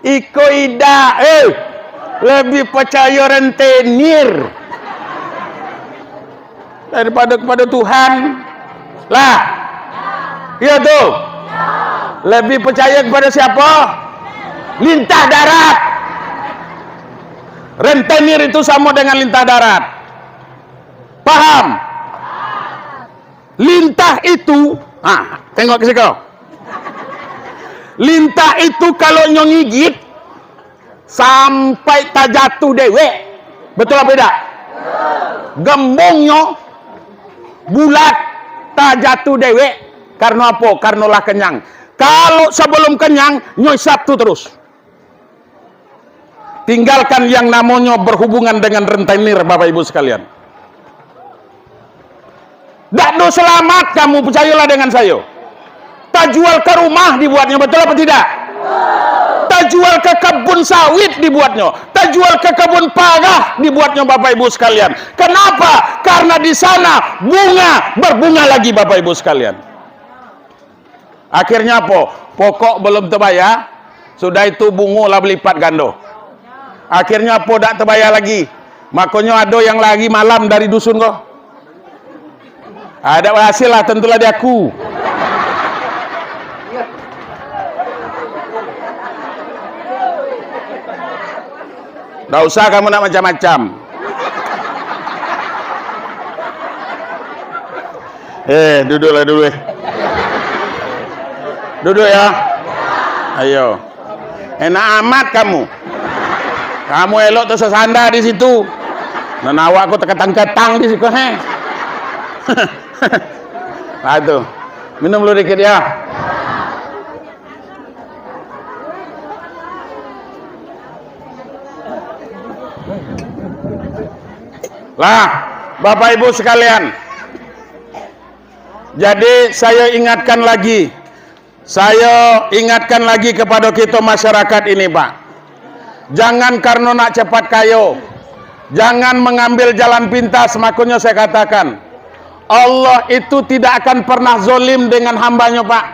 Iko idak, eh, lebih percayo rentenir daripada kepada Tuhan. Lah. Iya tu. Lebih percaya kepada siapa? Lintah darat. Rentenir itu sama dengan lintah darat. Paham? Lintah itu, ha, tengok ke siko. Lintah itu kalau nyo ngigit, sampai tajatuh dewek. Betul apa tidak? Gembongnyo bulat, tajatuh dewek. Karena apa? Karena lah kenyang. Kalau sebelum kenyang, nyo isap tu terus. Tinggalkan yang namonyo berhubungan dengan rentenir, Bapak Ibu sekalian. Dak do selamat kamu, percayolah dengan sayo. Tajual ke rumah dibuatnyo, betul apa tidak? Tajual ke kebun sawit dibuatnyo, tajual ke kebun parah dibuatnyo, Bapak Ibu sekalian. Kenapa? Karena di sana bunga berbunga lagi, Bapak Ibu sekalian. Akhirnyo apo? Pokok belum tebayar, sudah itu bungo lah balipat gando. Akhirnyo apo? Dak tebayar lagi. Makonyo ado yang lari malam dari dusun ko. Ah, dak berhasil lah, tentulah di aku. Ndak usah kamu nak macam-macam. Eh, duduklah dulu, eh. Duduk, ya. Ayo. Enak amat kamu. Kamu elok tu sasanda di situ. Nan awak ko takatang-katang di situ, heh. Nah, itu. Minum dulu dikit, ya. Lah, Bapak Ibu sekalian, Jadi, sayo ingatkan lagi, sayo ingatkan lagi kepada kita masyarakat ini, Pak. Jangan karena nak cepat kayo, jangan mengambil jalan pintas, makanya saya katakan, Allah itu tidak akan pernah zolim dengan hambanya, Pak.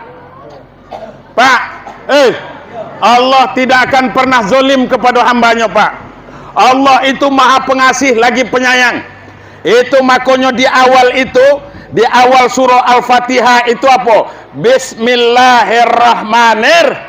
Pak, eh, Allah tidak akan pernah zolim kepada hambanya, Pak. Allah itu maha pengasih lagi penyayang. Itu makonyo di awal itu, di awal surah Al-Fatihah itu apo? Bismillahirrahmanirrahim.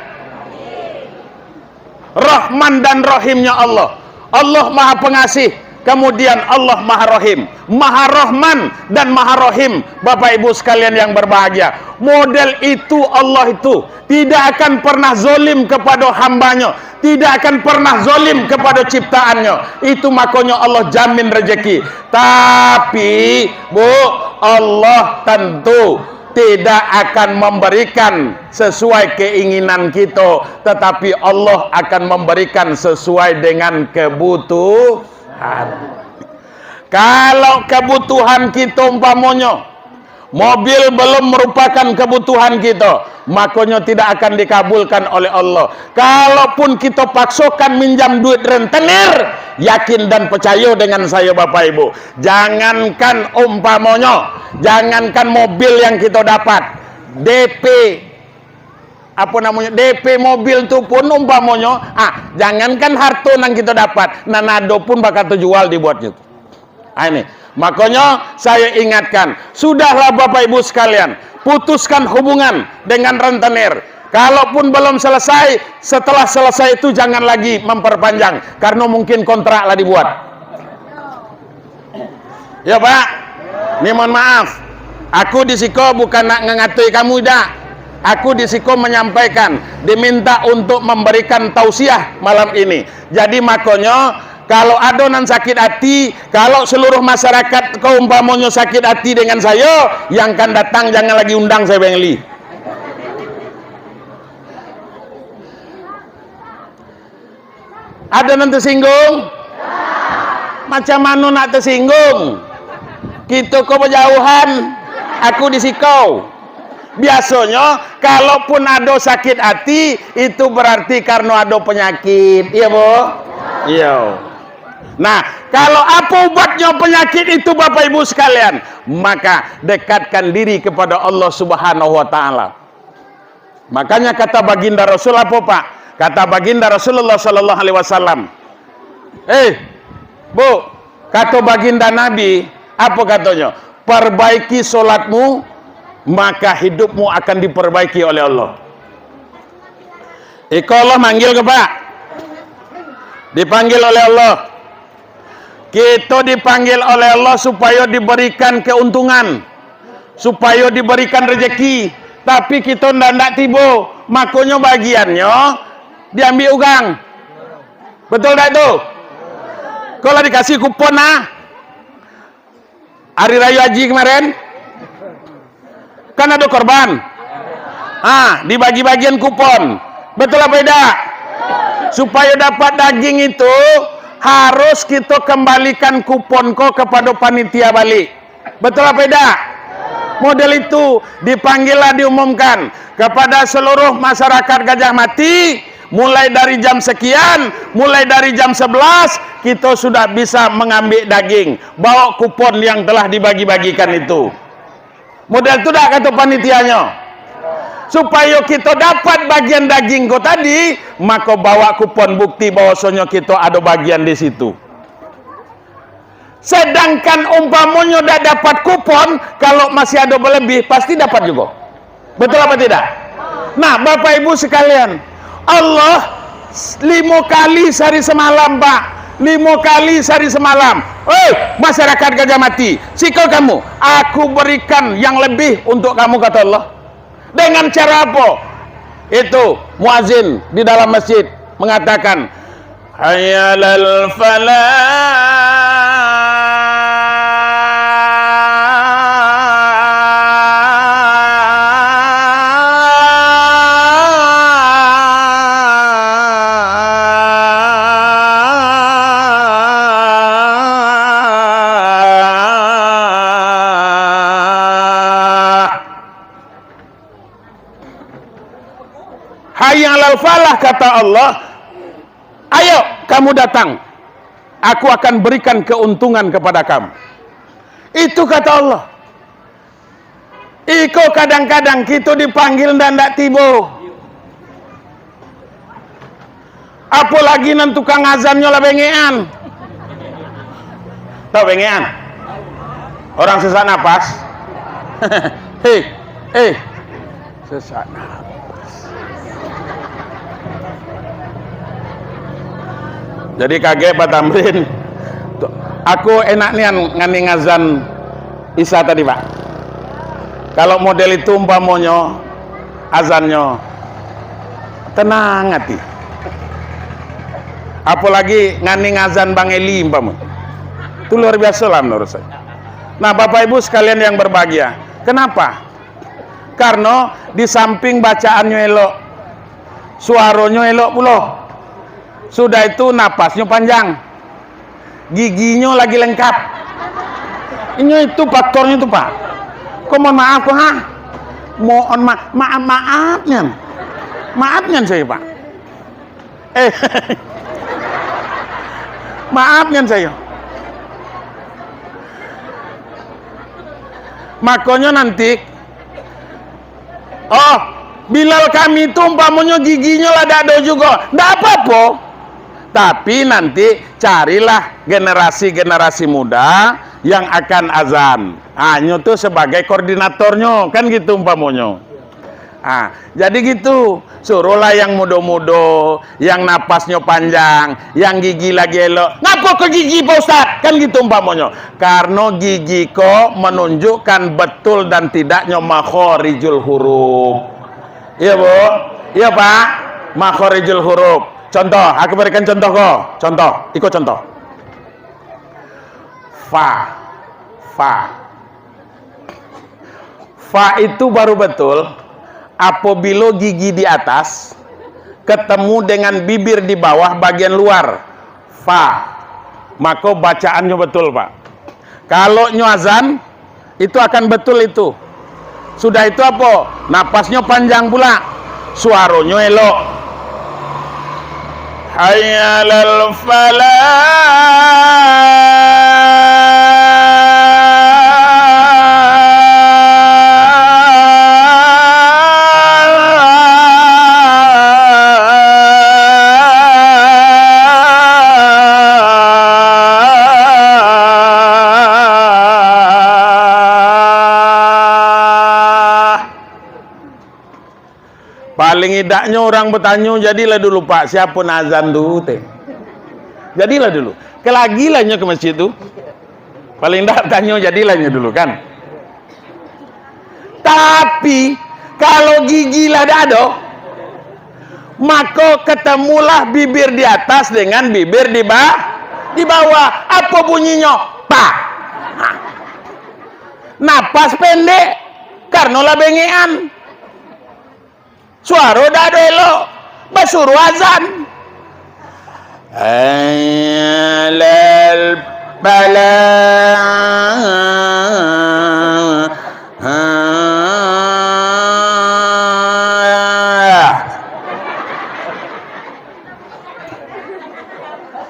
Rahman dan Rahimnya Allah. Allah Maha Pengasih, kemudian Allah Maha Rahim. Maha Rahman dan Maha Rahim, Bapak Ibu sekalian yang berbahagia. Model itu Allah itu tidak akan pernah zolim kepada hambanya, tidak akan pernah zolim kepada ciptaannya. Itu makonyo Allah jamin rezeki. Tapi, Bu, Allah tentu tidak akan memberikan sesuai keinginan kita, tetapi Allah akan memberikan sesuai dengan kebutuhan. Kalau kebutuhan kita umpamonyo, mobil belum merupakan kebutuhan kita, makonyo tidak akan dikabulkan oleh Allah. Kalaupun kita paksokan minjam duit rentenir, yakin dan percaya dengan saya, Bapak Ibu, jangankan umpamonyo, jangankan mobil yang kita dapat, D P, apa namanya, D P mobil tu pun umpamonyo, ah, jangankan harto nan kita dapat, nan ado pun bakal terjual dibuatnyo. Ah, ini. Makonyo, saya ingatkan, sudahlah Bapak Ibu sekalian, putuskan hubungan dengan rentenir. Kalaupun belum selesai, setelah selesai itu jangan lagi memperpanjang, karena mungkin kontrak lah dibuat. Ya, Pak? Ni mohon maaf. Aku di siko bukan nak ngangatui kamu, dak. Aku di siko menyampaikan, diminta untuk memberikan tausiah malam ini. Jadi, makonyo, kalau ado nan sakit hati, kalau seluruh masyarakat ko umpamonyo sakit hati dengan sayo, yang akan datang jangan lagi undang sayo, Bang Eli. Ado nan tasinggung? Macam mano nak tasinggung? Kito ko bajauhan, aku di siko. Biasonyo, kalaupun ado sakit ati, itu bararti karano ado panyakik. Iyo, Bu? Iyo. Nah, kalau apo ubatnyo panyakik itu, Bapak Ibu sekalian? Maka, dekatkan diri kepada Allah Subhanahu wa Ta'ala. Makanya kata baginda Rasul apo, Pak? Kata baginda Rasulullah sallallahu alaihi wasallam, "Eh, Bu," kato baginda Nabi, apo katonyo? "Perbaiki solatmu, maka hidupmu akan diperbaiki oleh Allah." Iko Allah manggil ko, Pak? Dipanggil oleh Allah. Kito dipanggil oleh Allah supayo diberikan keuntungan, supayo diberikan rezeki, tapi kito ndak, ndak tibo, makonyo bagiannyo diambiak urang. Betul dak tu? Kok lah dikasih kupon nah, hari rayo haji kemarin? Kan ado korban. Ha, dibagi-bagian kupon. Betul apa tidak? Supayo dapat daging itu, harus kito kambalikan kupon ko kapado panitia balik. Betul apa tidak? Model itu, dipanggillah, diumumkan kepada seluruh masyarakat Gajah Mati, mulai dari jam sekian, mulai dari jam sebelas, kito sudah bisa mangambik daging. Bawa kupon yang telah dibagi-bagikan itu. Model tu dak kato panitianyo? Supayo kito dapat bagian daging ko tadi, mako bawa kupon bukti bahwasonyo kito ado bagian di situ. Sedangkan umpamonyo dak dapat kupon, kalau masih ado balebih, pasti dapat jugo. Betul apa tidak? Nah, Bapak Ibu sekalian, Allah limo kali sahari samalam, Pak. Limo kali sahari samalam. Oi, masyarakat Gajah Mati, siko kamu, aku berikan yang lebih untuk kamu, kata Allah. Dengan cara apa? Itu muazin di dalam masjid mengatakan, "Hayya 'alal falah." Al-Falah, kata Allah, "Ayo, kamu datang. Aku akan berikan keuntungan kepada kamu." Itu kata Allah. Iko kadang-kadang kito dipanggil ndak-ndak tibo. Apolagi nan tukang azannyo lah bengekan. Tahu bengekan? Orang sesak napas. Hei, eh, sesak napas. Jadi kagek Pak Tamrin. Aku enak nian ngani ngazan Isa tadi, Pak. Kalau model itu umpamonyo azannyo, tenang ati. Apolagi ngani ngazan Bang Eli umpamo. Itu luar biasa lah menurut saya. Nah, Bapak Ibu sekalian yang berbahagia, kenapa? Karena di samping bacaannyo elok, suaronyo elok pulo. Sudah itu napasnyo panjang. Giginyo lagi lengkap. Inyo itu faktornyo tu, Pak. Ko mohon maaf ko, ha? Mohon ma-, maaf, maaf nian. Maaf nian sajo, Pak. Eh. Maaf nian sajo. Makonyo nanti, oh, Bilal kami tu umpamonyo giginyo lah dak ado jugo, ndak apo-apo. Tapi nanti carilah generasi-generasi muda yang akan azan. Hanyo tu sebagai koordinatornyo, kan gitu umpamonyo. Ah, jadi gitu. Suruhlah yang mudo-mudo, yang napasnyo panjang, yang gigi lagi elok. "Ngapo ko gigi, Pak Ustaz?" Kan gitu umpamonyo. Karno gigi ko menunjukkan betul dan tidaknyo makhorijul huruf. Iya, Bu? Iya, Pak? Makhorijul huruf. Contoh, aku berikan contoh ko. Contoh, iko contoh. Fa. Fa. Fa itu baru betul apabila gigi di atas ketemu dengan bibir di bawah bagian luar. Fa. Maka bacaannyo betul, Pak. Kalau nyo azan, itu akan betul itu. Sudah itu apo? Napasnyo panjang pula. Suaronyo elok. Hayya 'alal falah. Paling idaknyo urang batanyo, "Jadilah dulu, Pak, siapo nan azan tu?" teh. Jadilah dulu. Kalagilah nyo ka masjid tu. Paling indak tanyo, jadilah nyo dulu, kan? Tapi, kalau gigi lah dak ado, mako ketemulah bibir di atas dengan bibir di ba-, di bawah. Apo bunyinyo? Pa. Napas pendek, karno lah bengekan. Suaro dak ado elok, basuruah azan. Alal falah.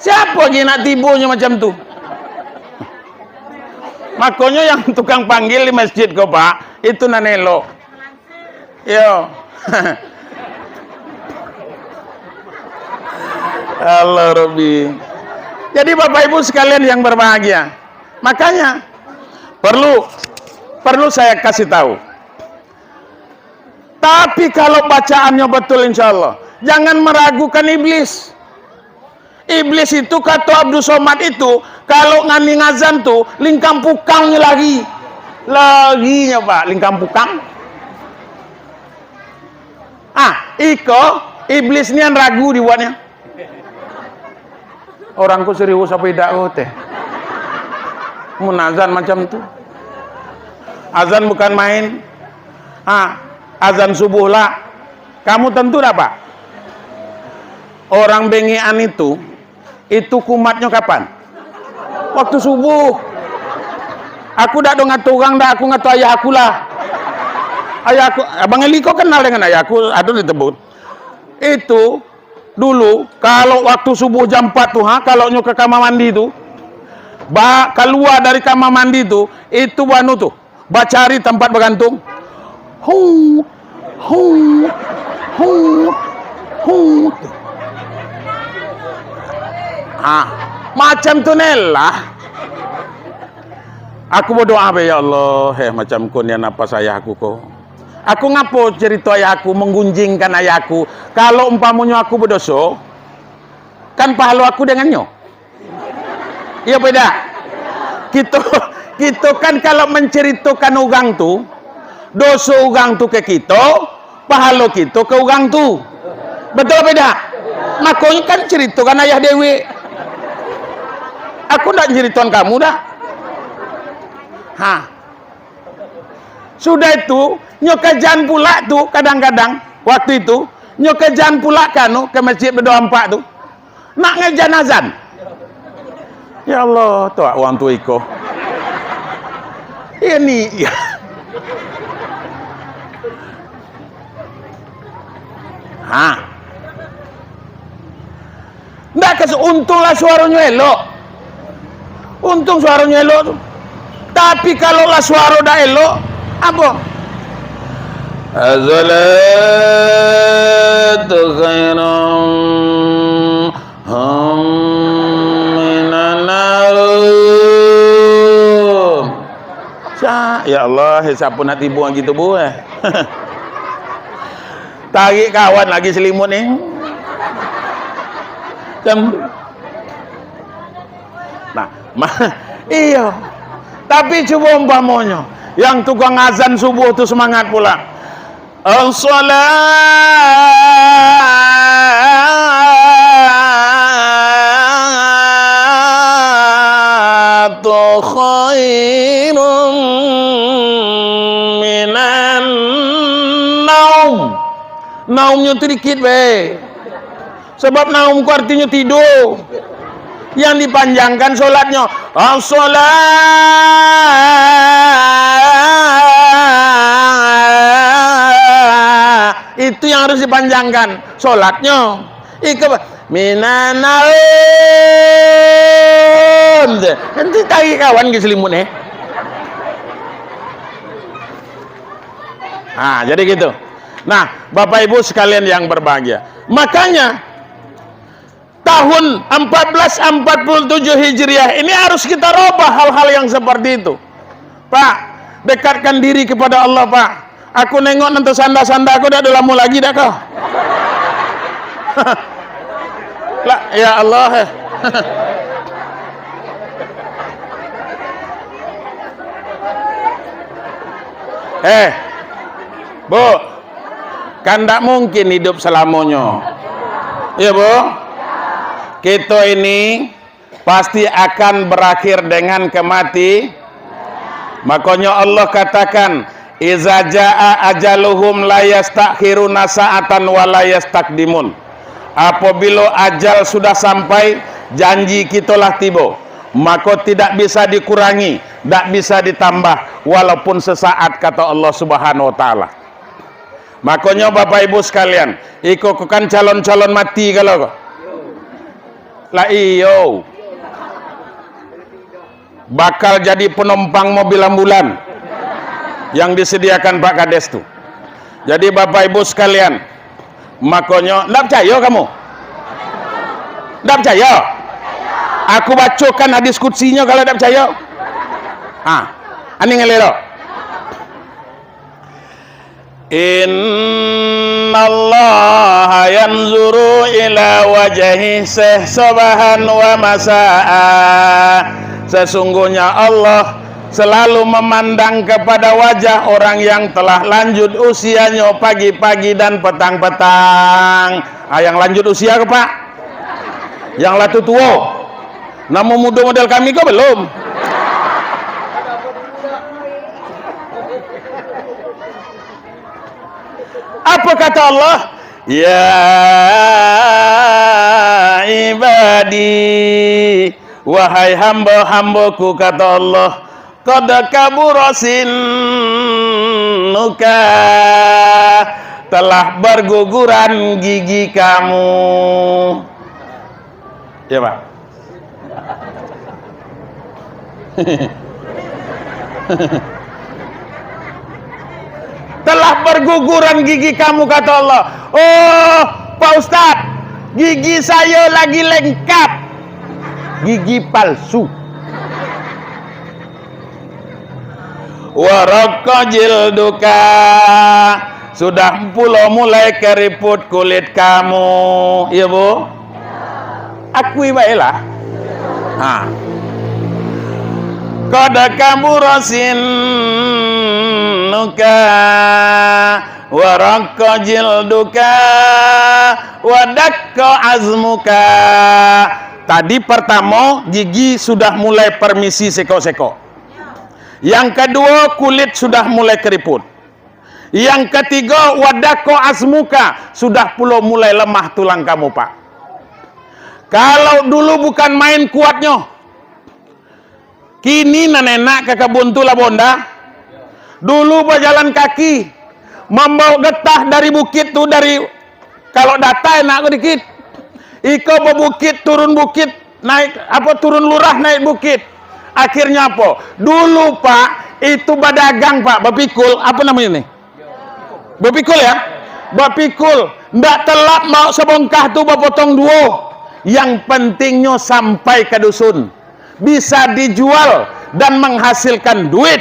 Siapo lagi nak tibonyo macam tu? Makonyo yang tukang panggil di masjid ko, Pak, itu nan elok. Yo. Allah Rabbi. Jadi Bapak Ibu sekalian yang berbahagia, makanya perlu, perlu saya kasih tahu. Tapi kalau bacaannyo betul, insya Allah, jangan meragukan iblis. Iblis itu, kato Abdul Somad itu, kalau ngani ngazan tu, lingkang pukang lari. Larinyo, Pak, lingkang pukang. Ah, iko iblis nian ragu dibuatnyo. Orang ko serius apo idak ko teh? Mun azan macam tu. Azan bukan main. Ah, azan subuh lah. Kamu tentu dak, Pak? Orang bengekan itu, itu kumatnyo kapan? Waktu subuh. Aku dak do ngato urang, dak, aku ngato ayah aku lah. Ayah aku, Abang Eli ko kenal dengan ayah aku, ado disebut. Itu dulu, kalau waktu subuh jam empat tu, ha, kalau nyo ka kamar mandi tu, ba-, kalua dari kamar mandi tu, itu banu tu, bacari tampat bagantung. Hu, hu, hu, hu. Ha, macam tu nelah. Aku badoa be, "Ya Allah, eh, macam ko nian napas ayah aku ko. Aku ngapo cerito ayah aku, manggunjingkan ayah aku? Kalau umpamonyo aku badoso, kan pahalo aku dengannyo." Iyo, beda. Kito, kito kan kalau mancaritokan urang tu, doso urang tu ka kito, pahalo kito ka urang tu. Betul apa tidak? Makonyo kan caritokan ayah dewek. Aku ndak caritoan kamu dah. Ha. Sudah itu, nyo ka jan pulak tu, kadang-kadang, waktu itu, nyo ka jan pulak ka anu, ka masjid badoa ampak tu. Nak ngajan azan. Ya Allah, tu awak urang tu iko. Ini, ya. Ha. Ndak kes-, untunglah suaronyo elok. Untung suaronyo elok tu. Tapi, kalau lah suaro dak elok, apo? As-salatu khairum minan naum. Sa-, ya Allah, eh, siapo nak tibo lagi tu, Bu, eh? Tarik kawan lagi selimut ni. Macam tu. Nah, ma-, iyo. Tapi cubo umpamonyo, yang tukang azan subuh tu semangat pula. As-salatu khairum minan naum. Naumnyo tu dikit bae. Sabab naum ko artinyo tido. Yang dipanjangkan solatnyo. As-salah. Itu yang harus dipanjangkan solatnyo. Iko, minan naum. Nanti tarik kawan ke selimut, eh. Ha, jadi gitu. Nah, Bapak Ibu sekalian yang berbahagia. Makanya, tahun empat belas empat puluh tujuh Hijriah ini harus kita robah hal-hal yang seperti itu. Pak, dekatkan diri kepada Allah, Pak. Aku nengok nan tasanda-sanda ko dak ado lamo lagi dak ko? Lah, ya Allah. Eh, Bu, kan ndak mungkin hidup salamonyo. Iya, Bu? Kito ini pasti akan berakhir dengan kemati-, makonyo Allah katakan, "Iza jaa ajaluhum la yastakhiruna sa'atan wa la yastaqdimun." Apabilo ajal sudah sampai, janji kito lah tibo, mako tidak bisa dikurangi, dak bisa ditambah, walaupun sesaat, kata Allah Subhanahu wa Ta'ala. Makonyo, Bapak Ibu sekalian, iko ko kan calon-calon mati kalau ko. Lah iyo. Bakal jadi penumpang mobil ambulan yang disediakan Pak Kades tu. Jadi, Bapak Ibu sekalian, makonyo, ndak picayo kamu? Ndak picayo? Aku bacokan hadis kudsinyo kalau ndak picayo. Ha, aning elok. Innallaha yanzuru ila wajhi Syekh Sabahan wa masaa. Sesungguhnya Allah selalu memandang kepada wajah orang yang telah lanjut usianyo pagi-pagi dan petang-petang. Ah, yang lanjut usia ko, Pak? Yang lah tutuo. Namo mudo model kami ko belum? Apa kata Allah? "Ya ibadi, wahai hamba-hambaku," kata Allah, "qad kabura sinnuka, Telah berguguran gigi kamu. Ya, Pak. Telah berguguran gigi kamu, kata Allah. Oh, Pak Ustadz, gigi saya lagi lengkap. Gigi palsu. Waraqqa jilduka, sudah pulo mulai keriput kulit kamu. Iya, Bu? Akui baiklah. Ha. Qad kabura sinnuka, waraqqa jilduka, wa daqqa azmuka. Tadi pertamo, gigi sudah mulai permisi sekok-sekok. Yang kaduo, kulit sudah mulai keriput. Yang katigo, wa daqqa azmuka, sudah pulo mulai lemah tulang kamu, Pak. Kalau dulu bukan main kuatnyo, kini nan enak ka kabun tu lah bonda. Dulu bajalan kaki, mambawa getah dari bukit tu, dari Kalau data enak ko dikit. Iko babukit, turun bukit, naik, apo, turun lurah, naik bukit. Akhirnyo apo? Dulu, Pak, itu badagang, Pak, bapikul, apo namonyo ni? Bapikul, ya? Bapikul. Ndak telap mambao sabongkah tu bapotong duo. Yang pentingnyo sampai ka dusun. Bisa dijual dan menghasilkan duit,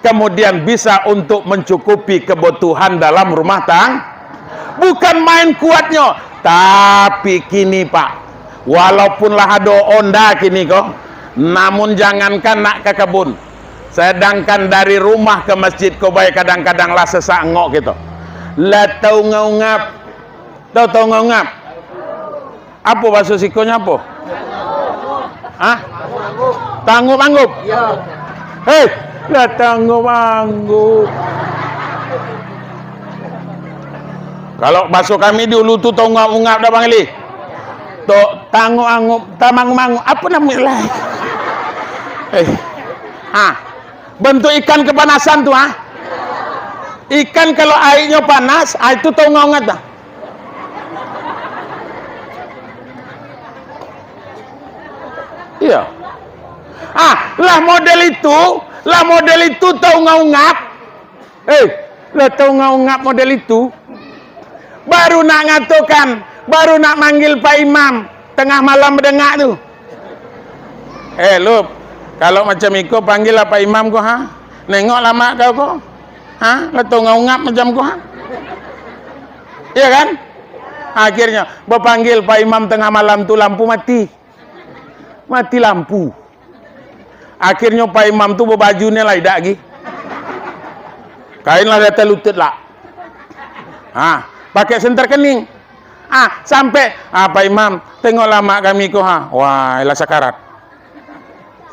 kemudian bisa untuk mencukupi kebutuhan dalam rumah tang-, bukan main kuatnyo. Tapi kini, Pak, walaupun lah ado onda kini ko, namun jangankan nak ka kabun, sedangkan dari rumah ka masjid ko bae kadang-kadang lah sesak angok kito. Lah taungap-ungap. Tau taungap-ungap? Apo bahaso sikonyo apo? Hah? Taungap-ungap? Hei, lah taungap-ungap. Kalau bahaso kami dulu tu taungap-ungap dah, Bang Eli. Tok, taungap-ungap, tamangup-mangup. Apo namonyo lai? Eh. Ha. Bantuak ikan kapanasan tu, ha. Ikan kalau aiknyo panas, ah, itu taungap-ungap dah. Iya. Ah, lah model itu, lah model itu taungap-ungap. Eh, lah taungap-ungap model itu. Baru nak ngatokan, baru nak manggil Pak Imam, tangah malam badangak tu. Eh, Lup, kalau macam iko, panggillah Pak Imam ko, ha? Nengoklah mak kau ko. Ha? Lah taungap-ungap macam ko, ha? Iya kan? Akhirnyo, bapanggil Pak Imam tangah malam tu, lampu mati. Mati lampu. Akhirnyo Pak Imam tu babaju ni lah idak lagi. Kain lah di ateh lutut lah. Ha, pakai senter kening. Ah, sampai, ah, Pak Imam, tengoklah mak kami ko, ha. Wah, lah sakarat.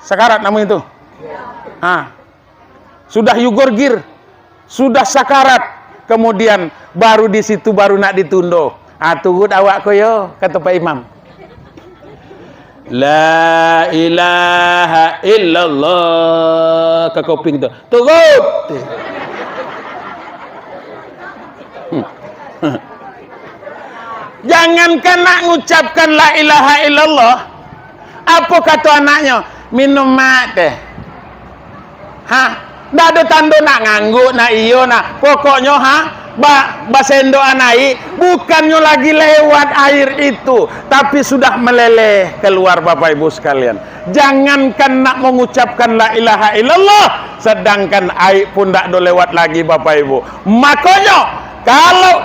Sakarat namonyo tu. Ha. Sudah yugorgir, sudah sakarat, kemudian baru di situ baru nak ditundo. Ah, turut awak ko yo, kato Pak Imam. La ilaha illallah, ka kuping tu. Turut. Jangankan nak ngucapkan la ilaha illallah, apo kato anaknyo? Minum mak teh. Ha? Ndak ado tando nak ngangguk, nak iyo, nak. Pokoknyo, ha, ba-, basendokan aia, bukannyo lagi lewat air itu, tapi sudah meleleh keluar, Bapak Ibu sekalian. Jangankan nak mengucapkan la ilaha illallah, sedangkan aia pun ndak ado lewat lagi, Bapak Ibu. Makonyo, kalau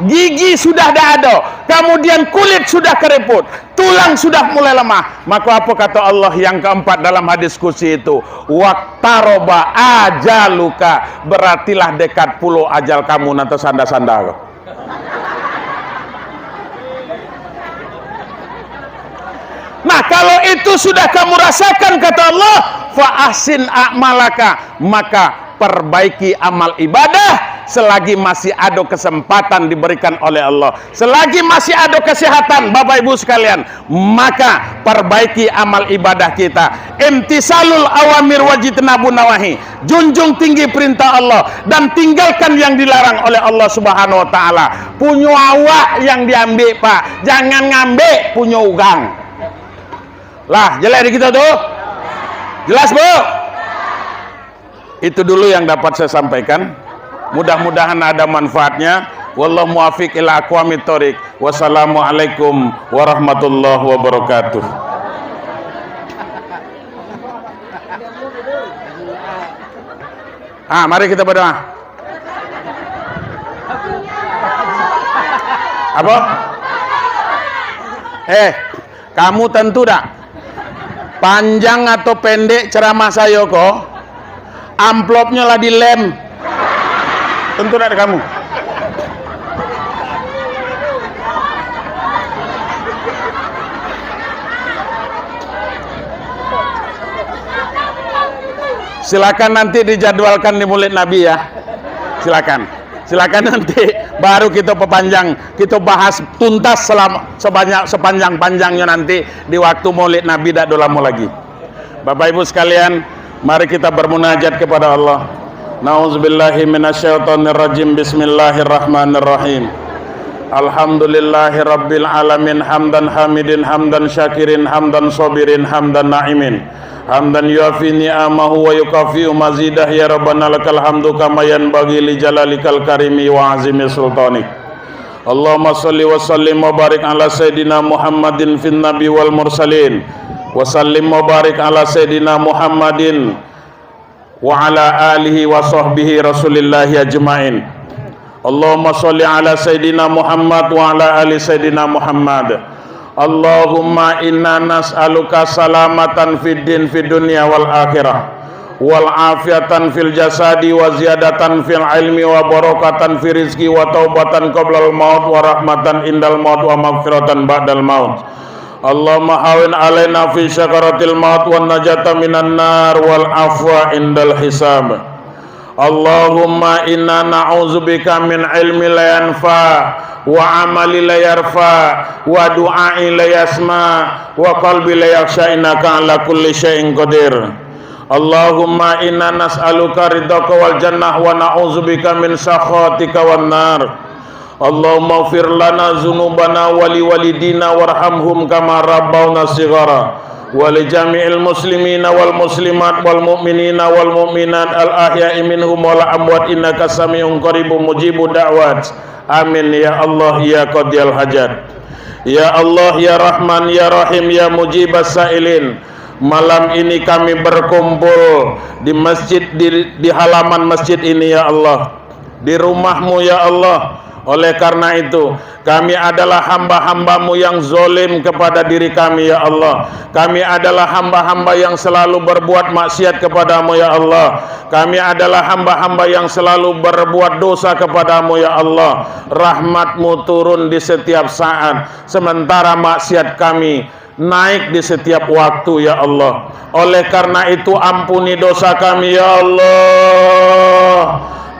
gigi sudah ndak ado, kemudian kulit sudah keriput, tulang sudah mulai lemah. Mako, apo kato Allah yang kaampat dalam hadis qudsi itu? "Waqtaraba ajaluka," berartilah dekat pulo ajal kamu nan tasanda-sanda ko. Nah, kalau itu sudah kamu rasakan, kata Allah, "Fa ahsin a'malaka," maka perbaiki amal ibadah, Selagi masih ado kesempatan diberikan oleh Allah, selagi masih ado kesehatan, Bapak Ibu sekalian, maka perbaiki amal ibadah kita. Imtisalul awamir wajitnabun nawahi, junjung tinggi perintah Allah dan tinggalkan yang dilarang oleh Allah Subhanahu wa Ta'ala. Punyo awak yang diambil, Pak, jangan ngambek punyo urang. Lah, jelas di kita tu? Jelas, Bu? Itu dulu yang dapat saya sampaikan. Mudah-mudahan ada manfaatnya. Wallahu muwaffiq ila aqwamit thoriq. Wassalamualaikum warahmatullahi wabarakatuh. Ah, mari kita berdoa. Apa? Eh, kamu tentu dak? Panjang atau pendek ceramah sayo ko, amplopnyo lah dilem. Tentu dak kamu? Silakan nanti dijadwalkan di Maulid Nabi ya. Silakan. Silakan nanti baru kita perpanjang, kita bahas tuntas selama, sebanyak, sepanjang-panjangnya nanti di waktu Maulid Nabi dak ado lamo lagi. Bapak Ibu sekalian, mari kita bermunajat kepada Allah. Nauzubillahi minasyaitonirrajim. Bismillahirrahmanirrahim. Alhamdulillahi rabbil alamin, hamdan hamidin, hamdan syakirin, hamdan sabirin, hamdan na'imin. Hamdan yuafi ni'amahu wa yukafi'u mazidah, ya Rabbana lakal hamdu kama yanbaghi li jalalikal karimi wa azimi sultanik. Allahumma salli wa sallim wa barik ala Sayyidina Muhammadin fin nabi wal mursalin. Wa sallim wa barik ala Sayyidina Muhammadin wa ala alihi wa sahbihi Rasulillahi ajmain. Allahumma sholli ala Sayyidina Muhammad wa ala ali Sayyidina Muhammad. Allahumma inna nas'aluka salamatan fid din fid dunya wal akhirah, wal afiatan fil jasadi, wa ziyadatan fil ilmi, wa barakatan fil rizki, wa taubatan qablal maut, wa rahmatan indal maut, wa maghfiratan ba'dal maut. Allahumma hawin alaina fi sakaratil maut, wa najatan minan nar, wal afwa indal hisab. Allahumma inna na'udzubika min ilmi la yanfa, wa amali la yarfa, wa du'ai la yasma, wa qalbi la yakhsya, innaka ala kulli syai'in qadir. Allahumma inna nas'aluka ridhaka wal jannah, wa na'udzubika min sakhatika wan nar. Allahumma ighfir lana dzunubana wa li walidina warhamhum kama rabbauna shighara, wa li jami'il muslimina wal muslimat wal mu'minina wal mu'minat al ahya'i minhum wal amwat, innaka sami'un qaribun mujibud da'wat. Amin ya Allah ya qadiyal hajat. Ya Allah ya Rahman ya Rahim ya mujibas sa'ilin. Malam ini kami berkumpul di masjid, di, di halaman masjid ini ya Allah, di rumah-Mu, ya Allah. Oleh karena itu, kami adalah hamba-hamba-Mu yang zolim kepada diri kami, ya Allah. Kami adalah hamba-hamba yang selalu berbuat maksiat kepada-Mu, ya Allah. Kami adalah hamba-hamba yang selalu berbuat dosa kepada-Mu, ya Allah. Rahmat-Mu turun di setiap saat, sementara maksiat kami naik di setiap waktu, ya Allah. Oleh karena itu, ampuni dosa kami, ya Allah.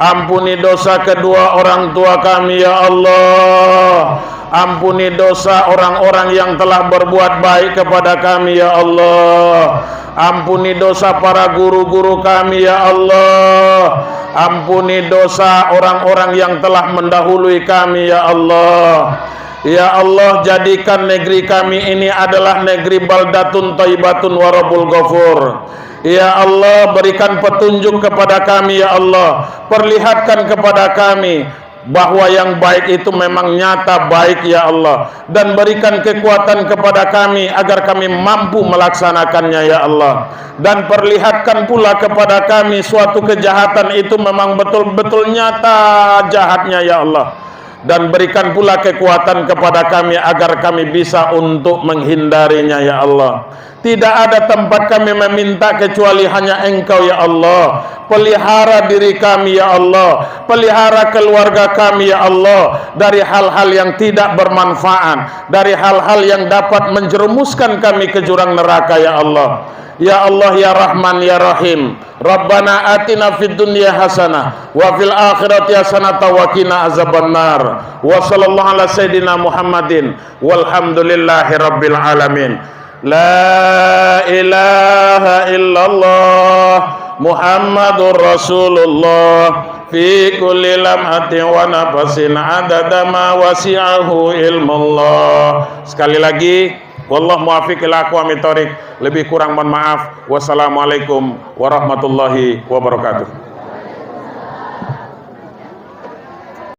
Ampuni dosa kedua orang tua kami, ya Allah. Ampuni dosa orang-orang yang telah berbuat baik kepada kami, ya Allah. Ampuni dosa para guru-guru kami, ya Allah. Ampuni dosa orang-orang yang telah mendahului kami, ya Allah. Ya Allah, jadikan negeri kami ini adalah negeri baldatun thayyibatun wa rabbun ghafur. Ya Allah, berikan petunjuk kepada kami, ya Allah. Perlihatkan kepada kami bahwa yang baik itu memang nyata baik, ya Allah. Dan berikan kekuatan kepada kami agar kami mampu melaksanakannya, ya Allah. Dan perlihatkan pula kepada kami suatu kejahatan itu memang betul-betul nyata jahatnya, ya Allah. Dan berikan pula kekuatan kepada kami agar kami bisa untuk menghindarinya, ya Allah. Tidak ada tempat kami meminta kecuali hanya Engkau, ya Allah. Pelihara diri kami, ya Allah. Pelihara keluarga kami, ya Allah, dari hal-hal yang tidak bermanfaat, dari hal-hal yang dapat menjerumuskan kami ke jurang neraka, ya Allah. Ya Allah, ya Rahman, ya Rahim. Rabbana atina fid dunya hasanah wa fil akhirati hasanah wa qina azabannar. Wa sallallahu ala sayyidina Muhammadin walhamdulillahi rabbil alamin. La ilaha illallah Muhammadur Rasulullah fi kulli lamhatin wa nafasin adada ma wasi'ahu ilmullah. Sekali lagi, wallahu muwaffiq ila aqwamit thoriq. Lebih kurang mohon maaf. Wassalamualaikum warahmatullahi wabarakatuh.